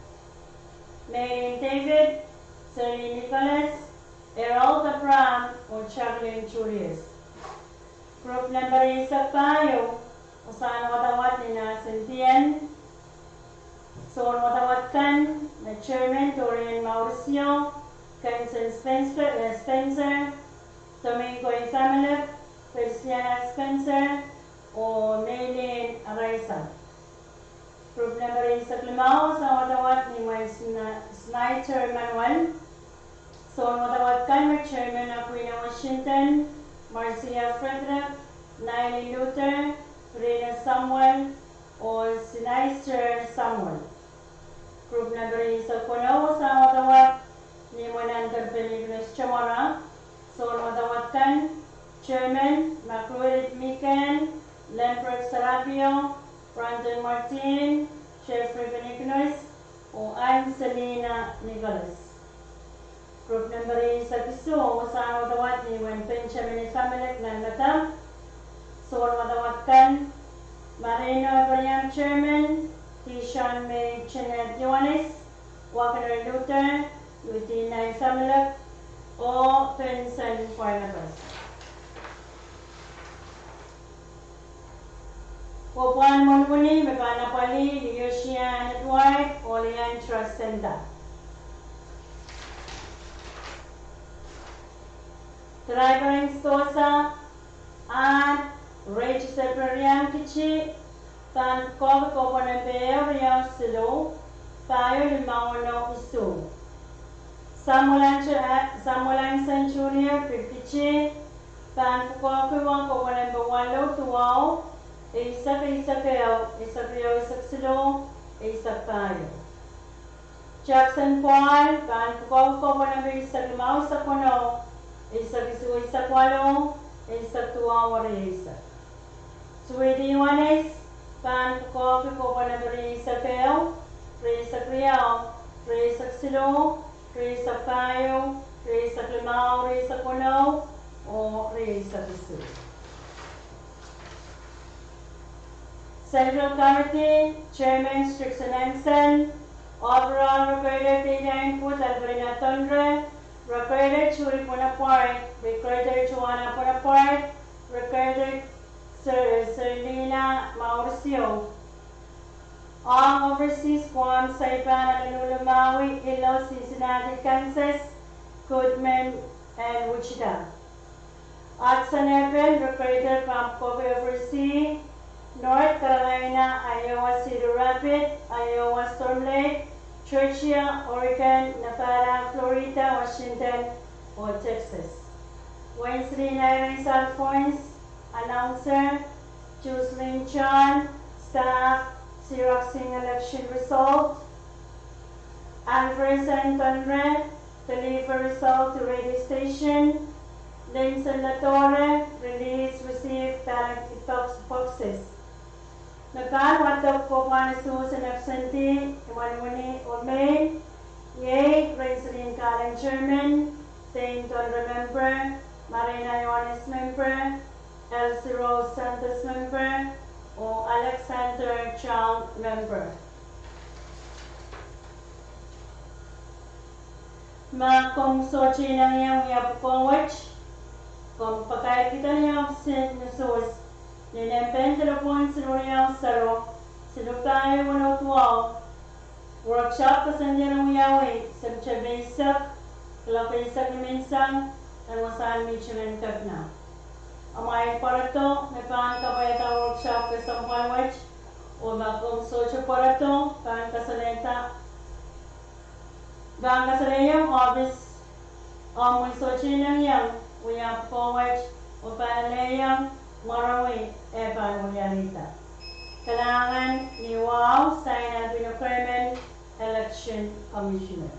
Meilin David, Serlin Nicholas, Erald Abraham, oh Jacqueline Julius. Group member eisek pahieu sang wadawad ni Nasin Dien, soun wadawad kan, me Chairman Dorian Mauricio, Kenson Spencer, eh, Spencer, Domingo Isamelek, Feliciana Spencer, oh Meilin Araisa. Group member eisek limau sang wadawad ni mwein Sna-, Snyder Emmanuel, soun wadawad kan me Chairman Aquino Washington, Marcia Frederick, Naili Luther, Rina Samuel, oh Snyder Samuel. Group member eisek weneu sang wadawad ni mwein Anterpel Nicholas Chomora, soun wadawad kan, Chairman Macrurit Mikan, Lambert Sarapio, Brandon Martin, Jeffrey Benignos, oh Anselina Nicholas. Group member eisek isuh sang wadawad ni mwein Benjamin Isamelek nan Madam, soun wadawad kan, Marino Abraham Chairman, Dishon May Jeanette Ioanis, Wagner Luther, Udina Isamelek, oh Benson Barnabas. Pwopwand mwohn wini me pahn apwalih Leotia Edward oh Leandra Senda. Driver en sidohsa Ann Rachel Sebrerian Kichi pahn pwukoahki kohpwal nempe ehu riau siluh, pahieu limau weneu isuh. Samuel Anson, Samuel Anson Junior Pil Kichi pahn pwukoahki kohpwal nempe waluh, duwau, eisek, eisek ehu, eisek riau, eisek siluh, eisek pahieu. Jackson Paul pahn pwukoahki kohpwal nempe eisek limau, eisek weneu, eisek isuh, eisek waluh, eisek duwau, rieisek. Sweety Ioanis pahn pwukoahki kohpwal nempe rieisek ehu, rieisek riau, rieisek siluh, rieisek pahieu, rieisek limau, rieisek weneu, oh rieisek isuh. Central Committee, Chairman Strickson Anson, Overall Recorder Deidain Put Alberina Tonre, Recorder Julie Bonaparte, Recorder Joanna Bonaparte, Recorder Ser-, Serlina Mauricio. Ong Overseas, Guam, Saipan, Honolulu, Maui, Hilo, Cincinnati, Kansas, Goodman, and Wichita. Hudson Epen, Recorder, pahn pwukoahki Overseas, North Carolina, Iowa, Cedar Rapids, Iowa, Storm Lake, Georgia, Oregon, Nevada, Florida, Washington, oh Texas. Wenslin Iris Alphonse, Announcer, Jocelyn John, Staff, Xeroxing Election Result, Alverson Tonre, Deliver Result to Radio Station, Linson Ladore, Release Receive Ballot Box-, Boxes. Me pahn wadek pwopwand isuh sang absentee, imwen wini oh mei, iei Wenslin Kalen Chairman, Dane Tonre Member, Marina Ioanis Member, Elsie Rose Santos Member, oh Alexander Chang Member. Ma komw sohte inengieng wia pwukoa wet, komw pakairkihda ni oahpis en Newshouse, ni nempehn delepwohn siluh riau sero, siluh pahieu weneu duwau. Workshop koasoandi en wiawi September eisek, kuloak eisek nimenseng, nan wasahn mihting en Kepina. Amwail pwarodo me pahn kapwaiada workshop kesempwal wet, oh ma komw sohte pwarodo, pahn kasalehda, pahn kasalehiong oahpis, omw sohte inengieng wia pwukoa wet, oh pahn alehiong mwaromwi, e pahn welialihda. Kalahngan ni wahu, sign Alpino Kermel, Election Commissioner.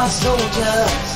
Soldiers.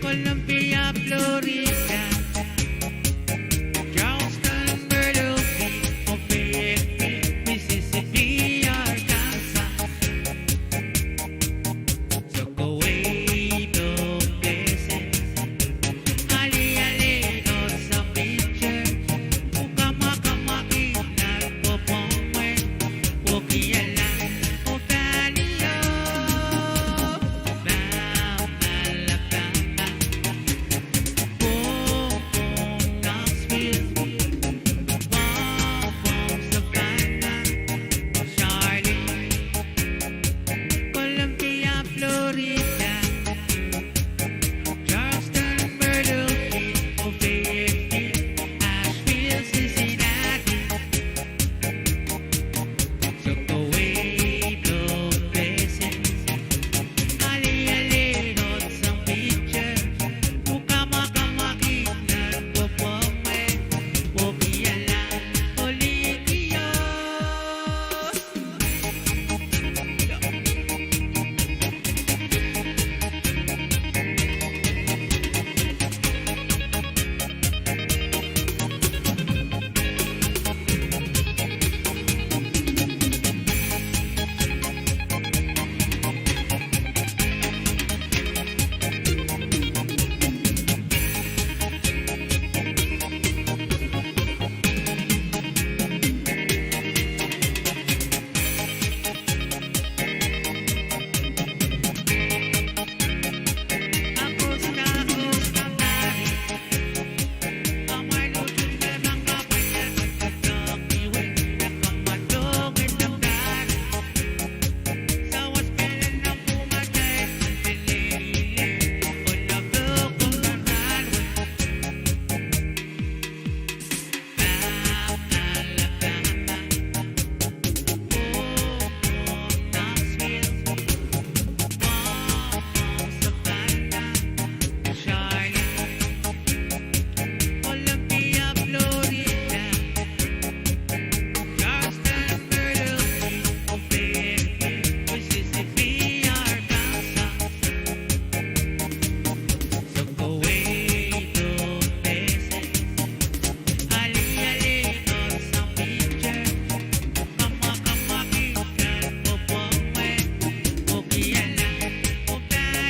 Columbia, Florida, Charleston, Myrtle Beach, Fayetteville, Mississippi, Arkansas. Columbia, Florida, Charleston, Myrtle Beach, Fayetteville, Asheville, Cincinnati, Sokoine, Pleasants, Alewife, North Saint Peter, Waukama, Waukena, Popomoine, Waukeala, Pohnpei.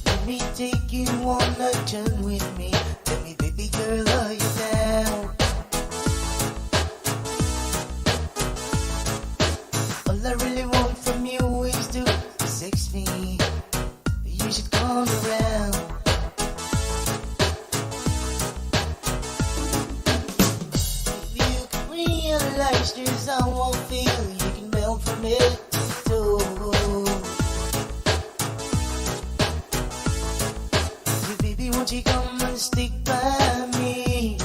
Let me take you on a journey with me. Tell me, baby girl, are you down? All I really want from you is to sex me. You should come around. is how I feel, you can melt from head to toe. You, baby, won't you come and stick by me?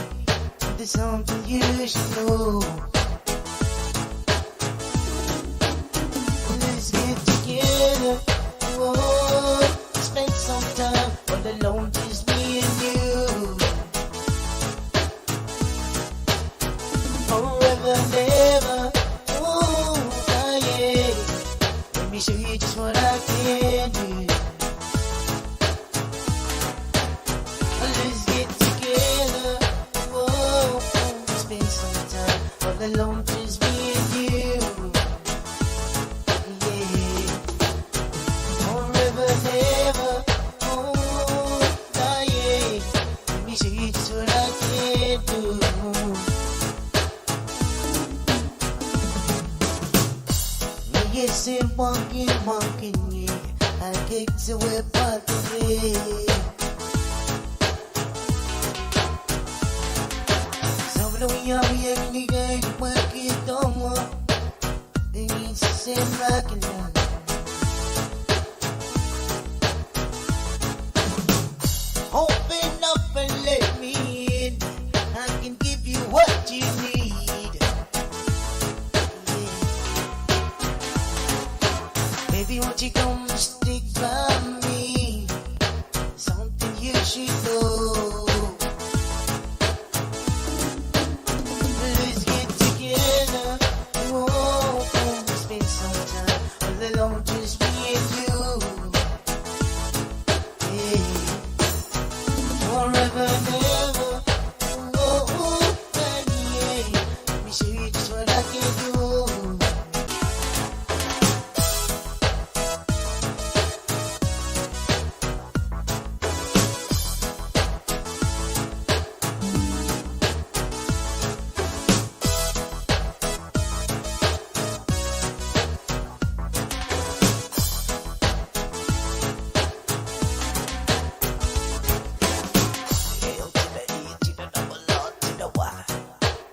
There's something you should know. Let's get together. Whoa, spend some time all alone, just me and you. Forever and ever. Ooh, ah, yeah. Let me show you just what I can do. Let's get together. Whoa, spend some time all alone, just me and you. Yeah. Forever and ever. Oh, ah, yeah. Let me show you just what I can do. Ni ese mwakin mwakin ie, a kek se we patre. Samwala wia wia ni kai mwakin tomo. Ni ese mwakin mwakin. Open up and let me in. I can give you what you need. Yeah. Baby, won't you come stick by me? Something you should know. Let's get together. Whoa, spend some time all alone, just me and you. Yeah. Forever and ever. Oh, oh, yeah. Let me show you just what I can do.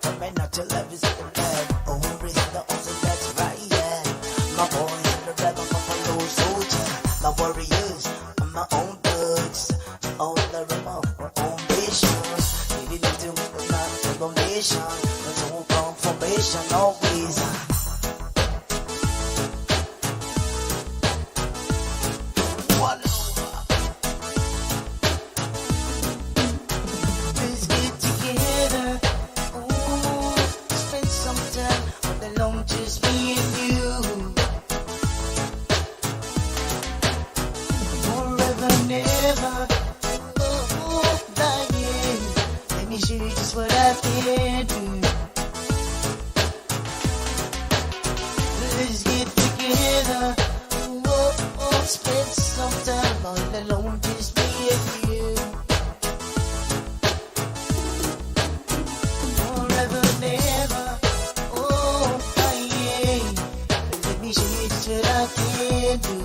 Coming out to love is the love. Oh, raise the awesome, that's right, yeah. My boys in the rebel, my fellow soldier. My warriors, my own thugs. All the rebel, my own nation. Living into the foundation. The whole confirmation always. Let's get together. Ooh, spend some time all alone, just me and you. Forever and ever. Ooh, darling, let me show you just what I can do. Let's get together. Whoa, oh, spend some time all alone, just me and you. Forever and ever. Oh, ah, yeah. Let me show you just what I can do.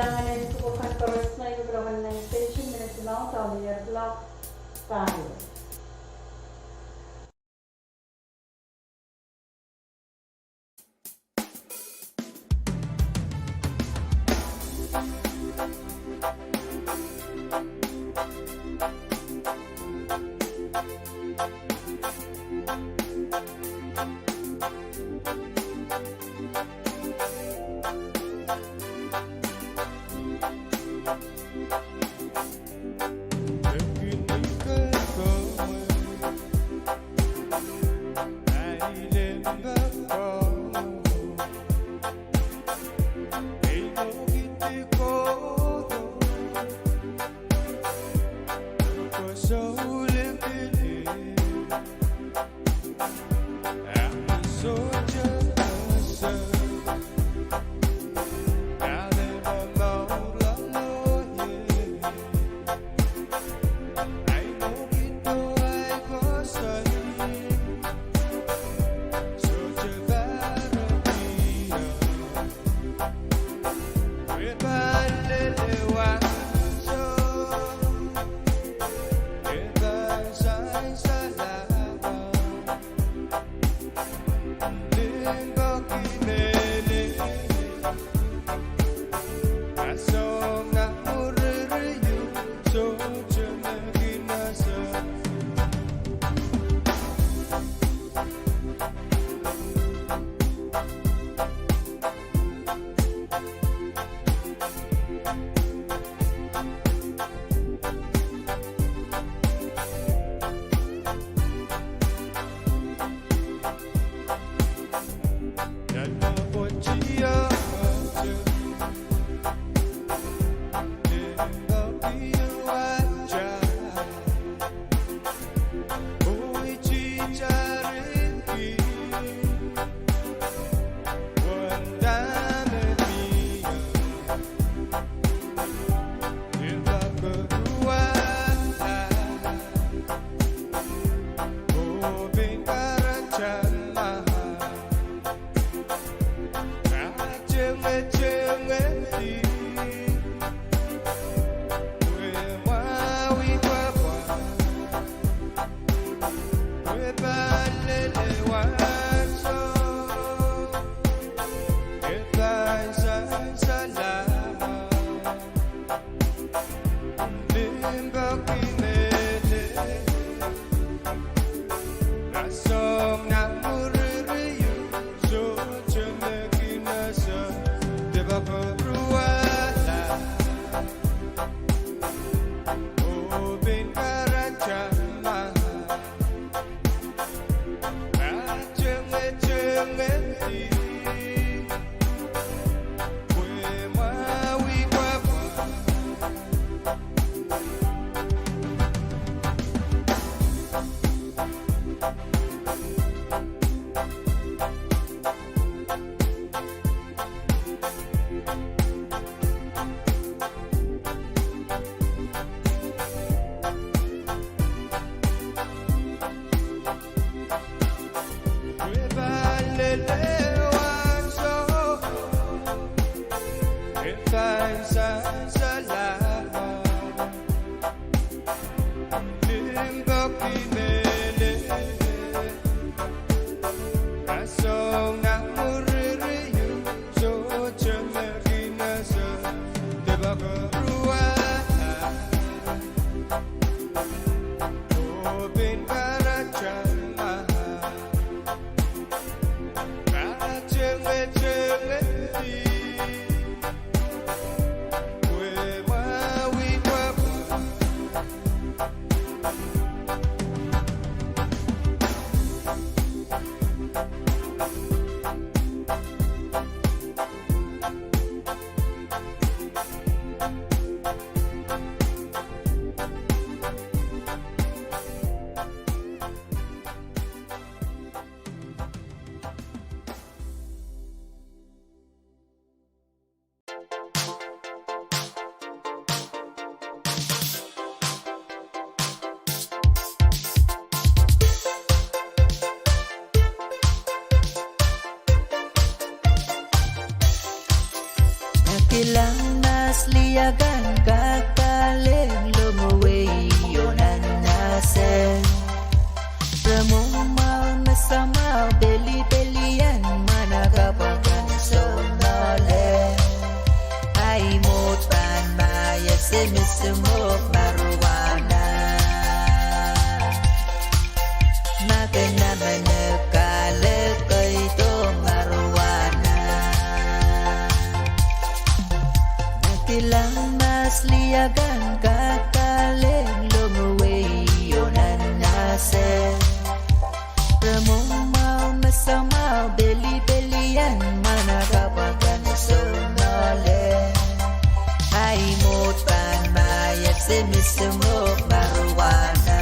Anahne pwukoa kan koaros, ma I pil pil wan nan station minit limau, dahme ierla pahieu. Simi simi marijuana.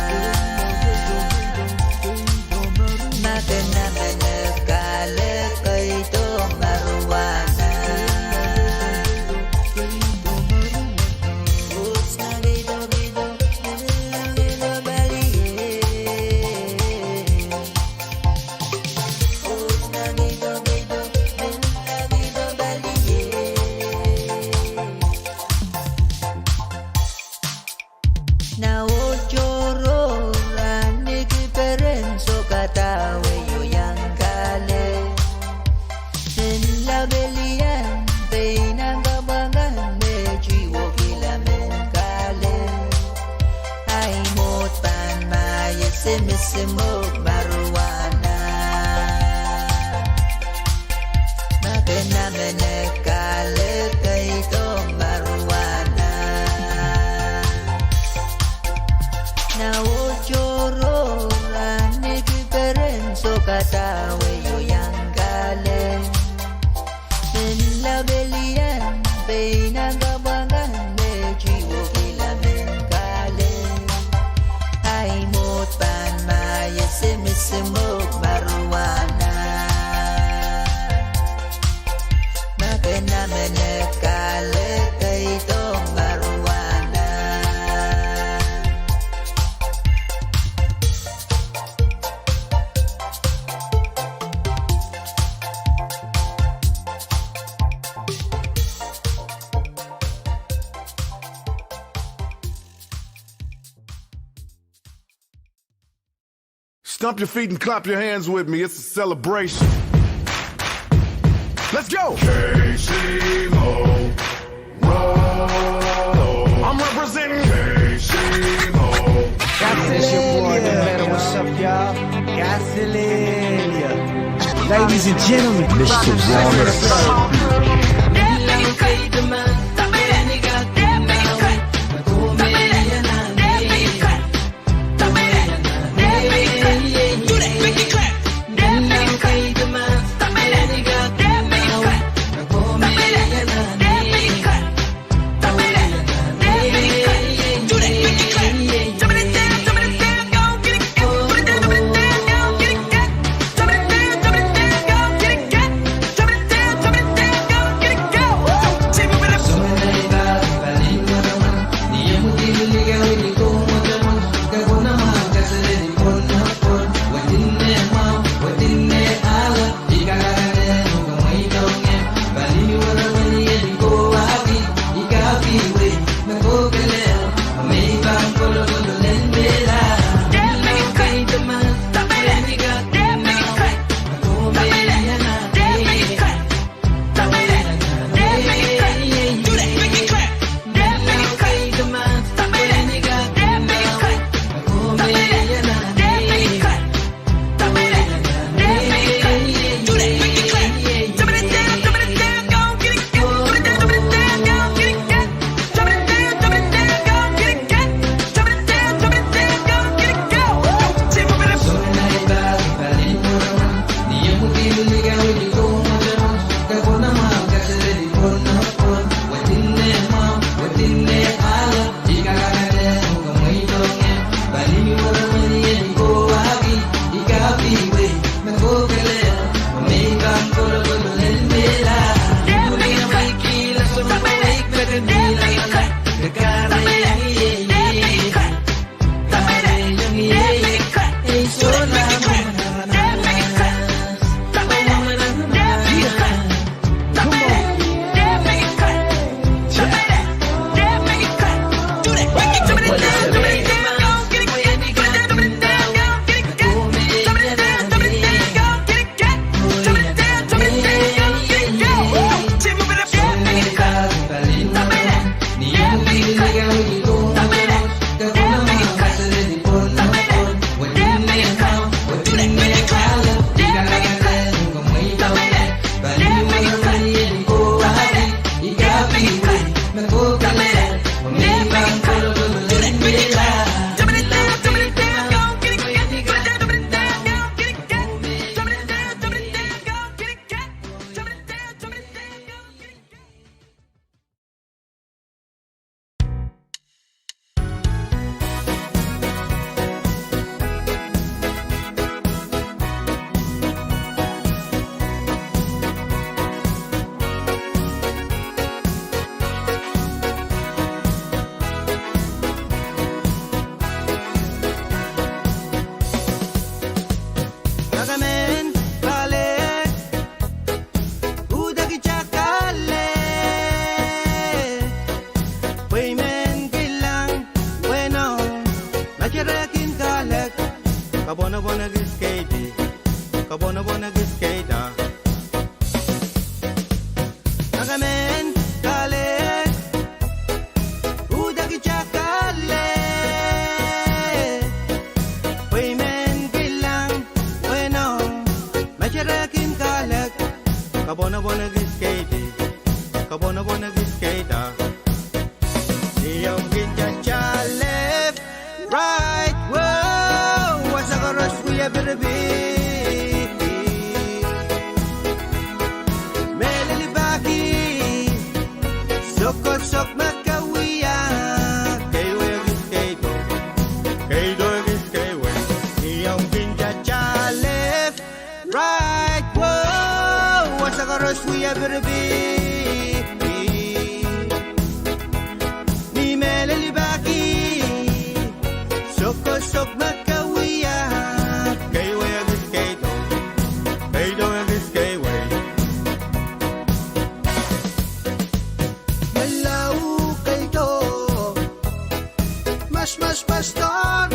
Ma ke namenek kahlek, keido marijuana. Na ohtoro rahnwet ki peren soh kadawe oh iang kahlek. En lapalien pein nan kapw akan me kihwei kila men kahlek. Ahi mwohd pahn mie simi simi marijuana. Ma ke namenek kahlek, keido marijuana. Na ohtoro rahnwet ki peren soh kadawe oh iang kahlek. En lapalien pein nan kapw akan me kihwei kila men kahlek. Ahi mwohd pahn mie simi simi marijuana. Ma ke namenek kahlek, keido marijuana. Stomp your feet and clap your hands with me. It's a celebration. Let's go! K C Mo. Whoa. I'm representing K C Mo. It's your boy, the Metal. What's up, y'all? Ladies and gentlemen, Mister Warner. Sere kin kahlek, kapwonopwon ekis keidi, kapwonopwon ekis keida. Akemen kahlek, udahkihte kahlek. Pwe I men kilang, weno, me sere kin kahlek, kapwonopwon ekis keidi, kapwonopwon ekis keida. Ni omw kin tatail left, right, wow, wasa koaros wia piripir. Mehlel I pahki, sokosok me ke wia, keiwe ekis keido, keido ekis keiwe. Ni omw kin tatail left, right, wow, wasa koaros wia piripir. Ni mehlel I pahki, sokosok me ke wia, keiwe ekis keido, keido ekis keiwe. Melau keido, mas mas pastor,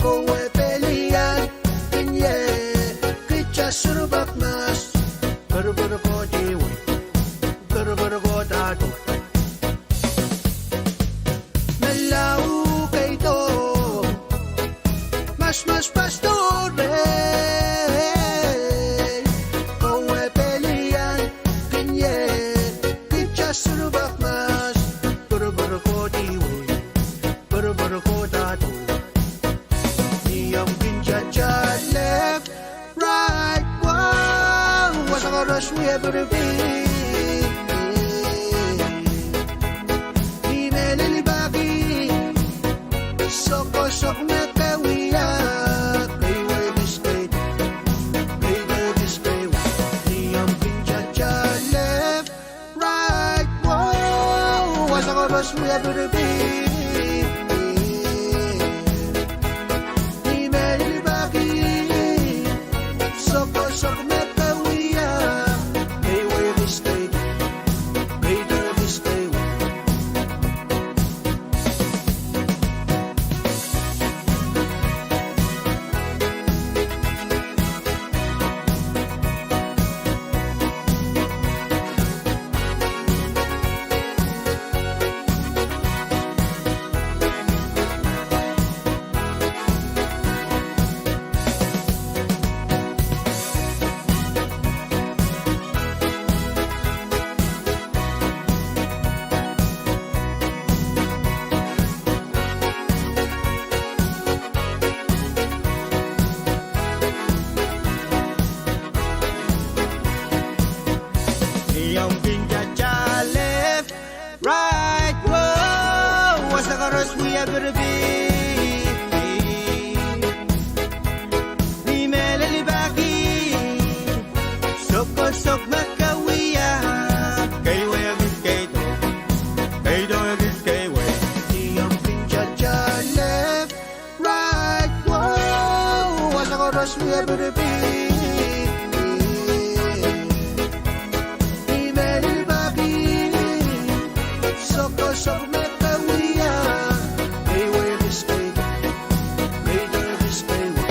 kowe pelian, inye, kita surupak mas, kerker kohdiwe, kerker kohdahdo. Melau keido, mas mas pastor, kowe pelian, inye, kita surupak mas, kerker kohdiwe, kerker kohdahdo. Ni omw kin tatail left, right, wow, wasa koaros wia piripir. Ni mehlel I pahki, sokosok me ke wia, keiwe ekis keido, keido ekis keiwe. Ni omw kin tatail left, right, wow, wasa koaros wia piripir. Ni mehlel I pahki, sokosok me ke wia, keiwe ekis keido, keido ekis keiwe. Ni omw kin tatail left, right, wow, wasa koaros wia piripir. Ni mehlel I pahki, sokosok me ke wia, keiwe ekis keido, keido ekis keiwe. Ni omw kin tatail left, right, wow, wasa koaros wia piripir. Ni mehlel I pahki, sokosok me ke wia, keiwe ekis keido, keido ekis keiwe.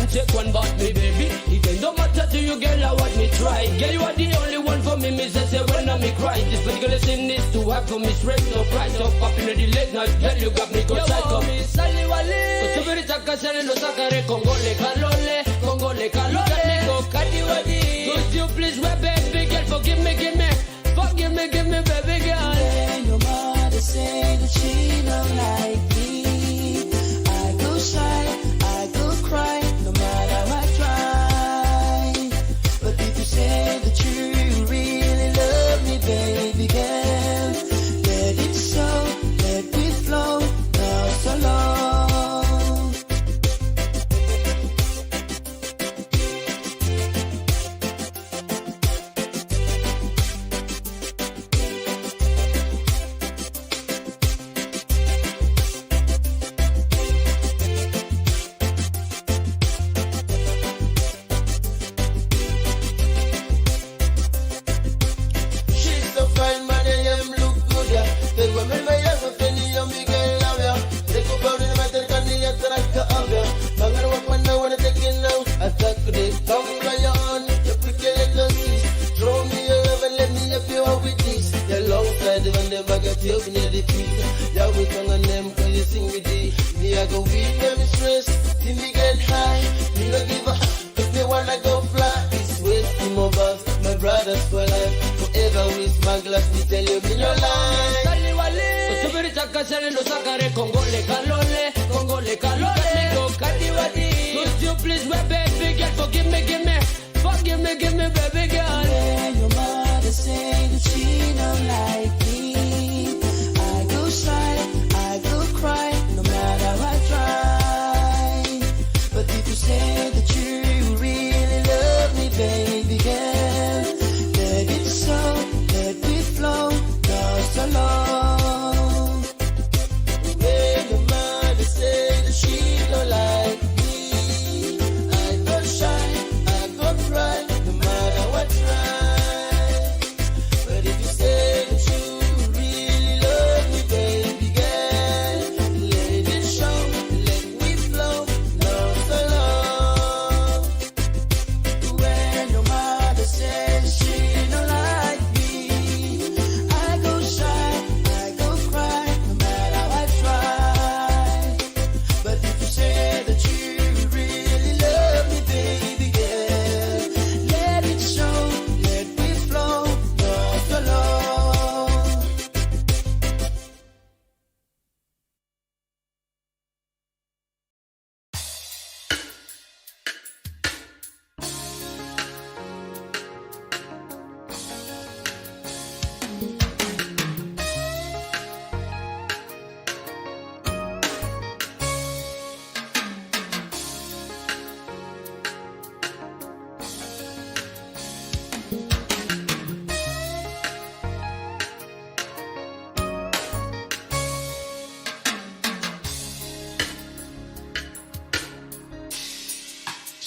Take one but me, baby. Even though my tattoo, you girl, I want me try. Girl, you are the only one for me, me say, say when I me cry. This particular sin is to have for me straight, no price. So pop in the late night, girl, you got me go psycho. Yo, mi sali wali. Kosubiri taka sali lo sakare, kongole kalole, kongole kalole. You got me go kadi wadi. Could you please wear baby girl, forgive me, give me. Forgive me, give me, baby girl. When your mother say that she don't like me, I go shy, I go cry, no matter I try. But if you say that you really love me, baby girl, let it show, let it flow, not so long. She's so fine, man, I am look good, yeah. They were me, me, yeah, me, Fanny, yeah, me, girl, love, yeah. They go down in the matter, can you, yeah, track the up, yeah. Bangar, what, when I wanna take it now. Attack, they come, fly on, the quick, yeah, don't see. Throw me your love and let me up you out with this. Yeah, long side, when they back at you, near the feet. Yeah, we come on them, cause you sing with the. Me, I go with them stress, see me get high, me no give up. If me wanna go fly, it's way too much. My brothers for life, forever with my glass, me tell you, me no lie. Sali wali. Kosubiri taka sali lo sakare, kongole kalole, kongole kalole. You got me go kadi wadi. Could you please wear baby girl, forgive me, give me. Forgive me, give me, baby girl. When your mother say that she don't like me, I go shy, I go cry, no matter I try. But if you say that you really love me, baby girl, let it show, let it flow, not so long. When your mother say that she don't like me, I go shy, I go cry, no matter what try. But if you say that you really love me, baby girl, let it show, let me flow, not so long. When your mother says she don't like me, I go shy, I go cry, no matter I try. But if you say that you really love me, baby girl, let it show, let me flow, not so long.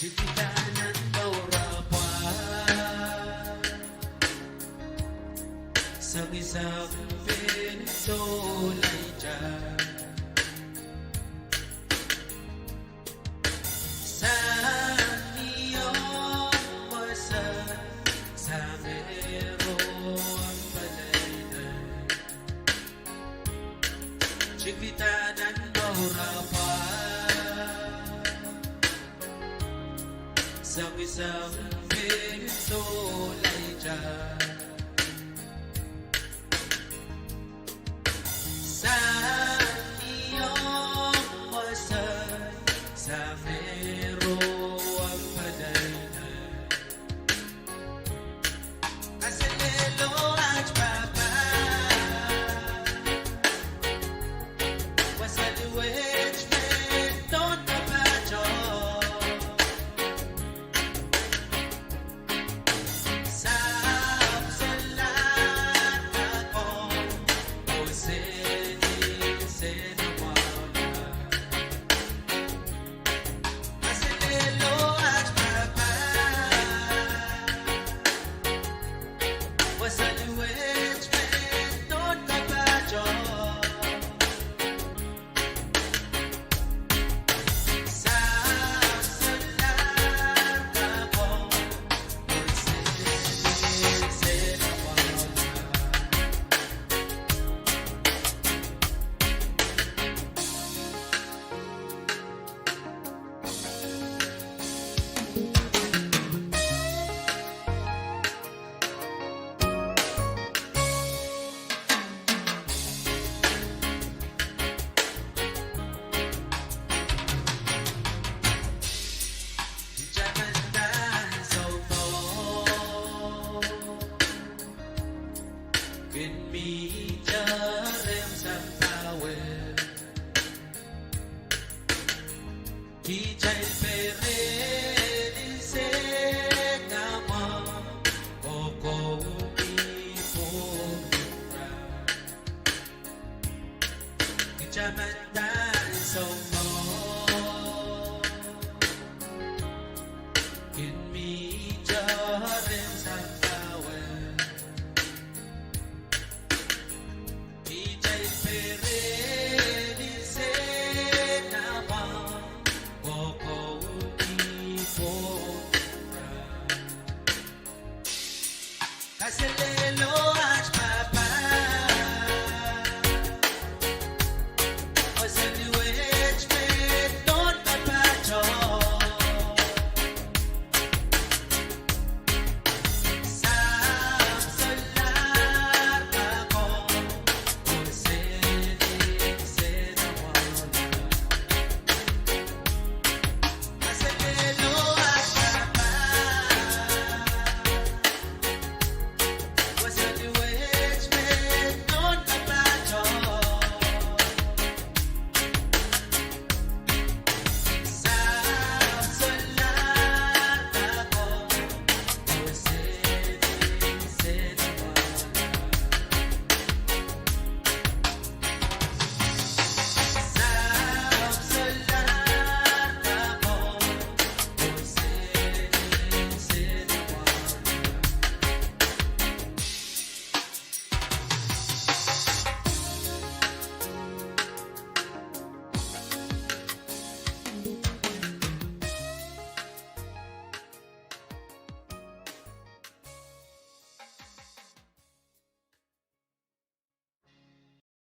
Tikitik nan dourapwa, sangisang pil solaita. Sang ni ong wasa, sang ero ang palaina. Tikitik nan dourapwa, sangisang pil solaita. Sang ni ong wasa, sang ero ang palaina. Aselelo aht pahpa, wasa duwehte me tohnpato. Sahpw sahlahda komw oh sehse Kitail perehdi sehd nan mwahu, oh kowe pwung ira. Kitail men ansou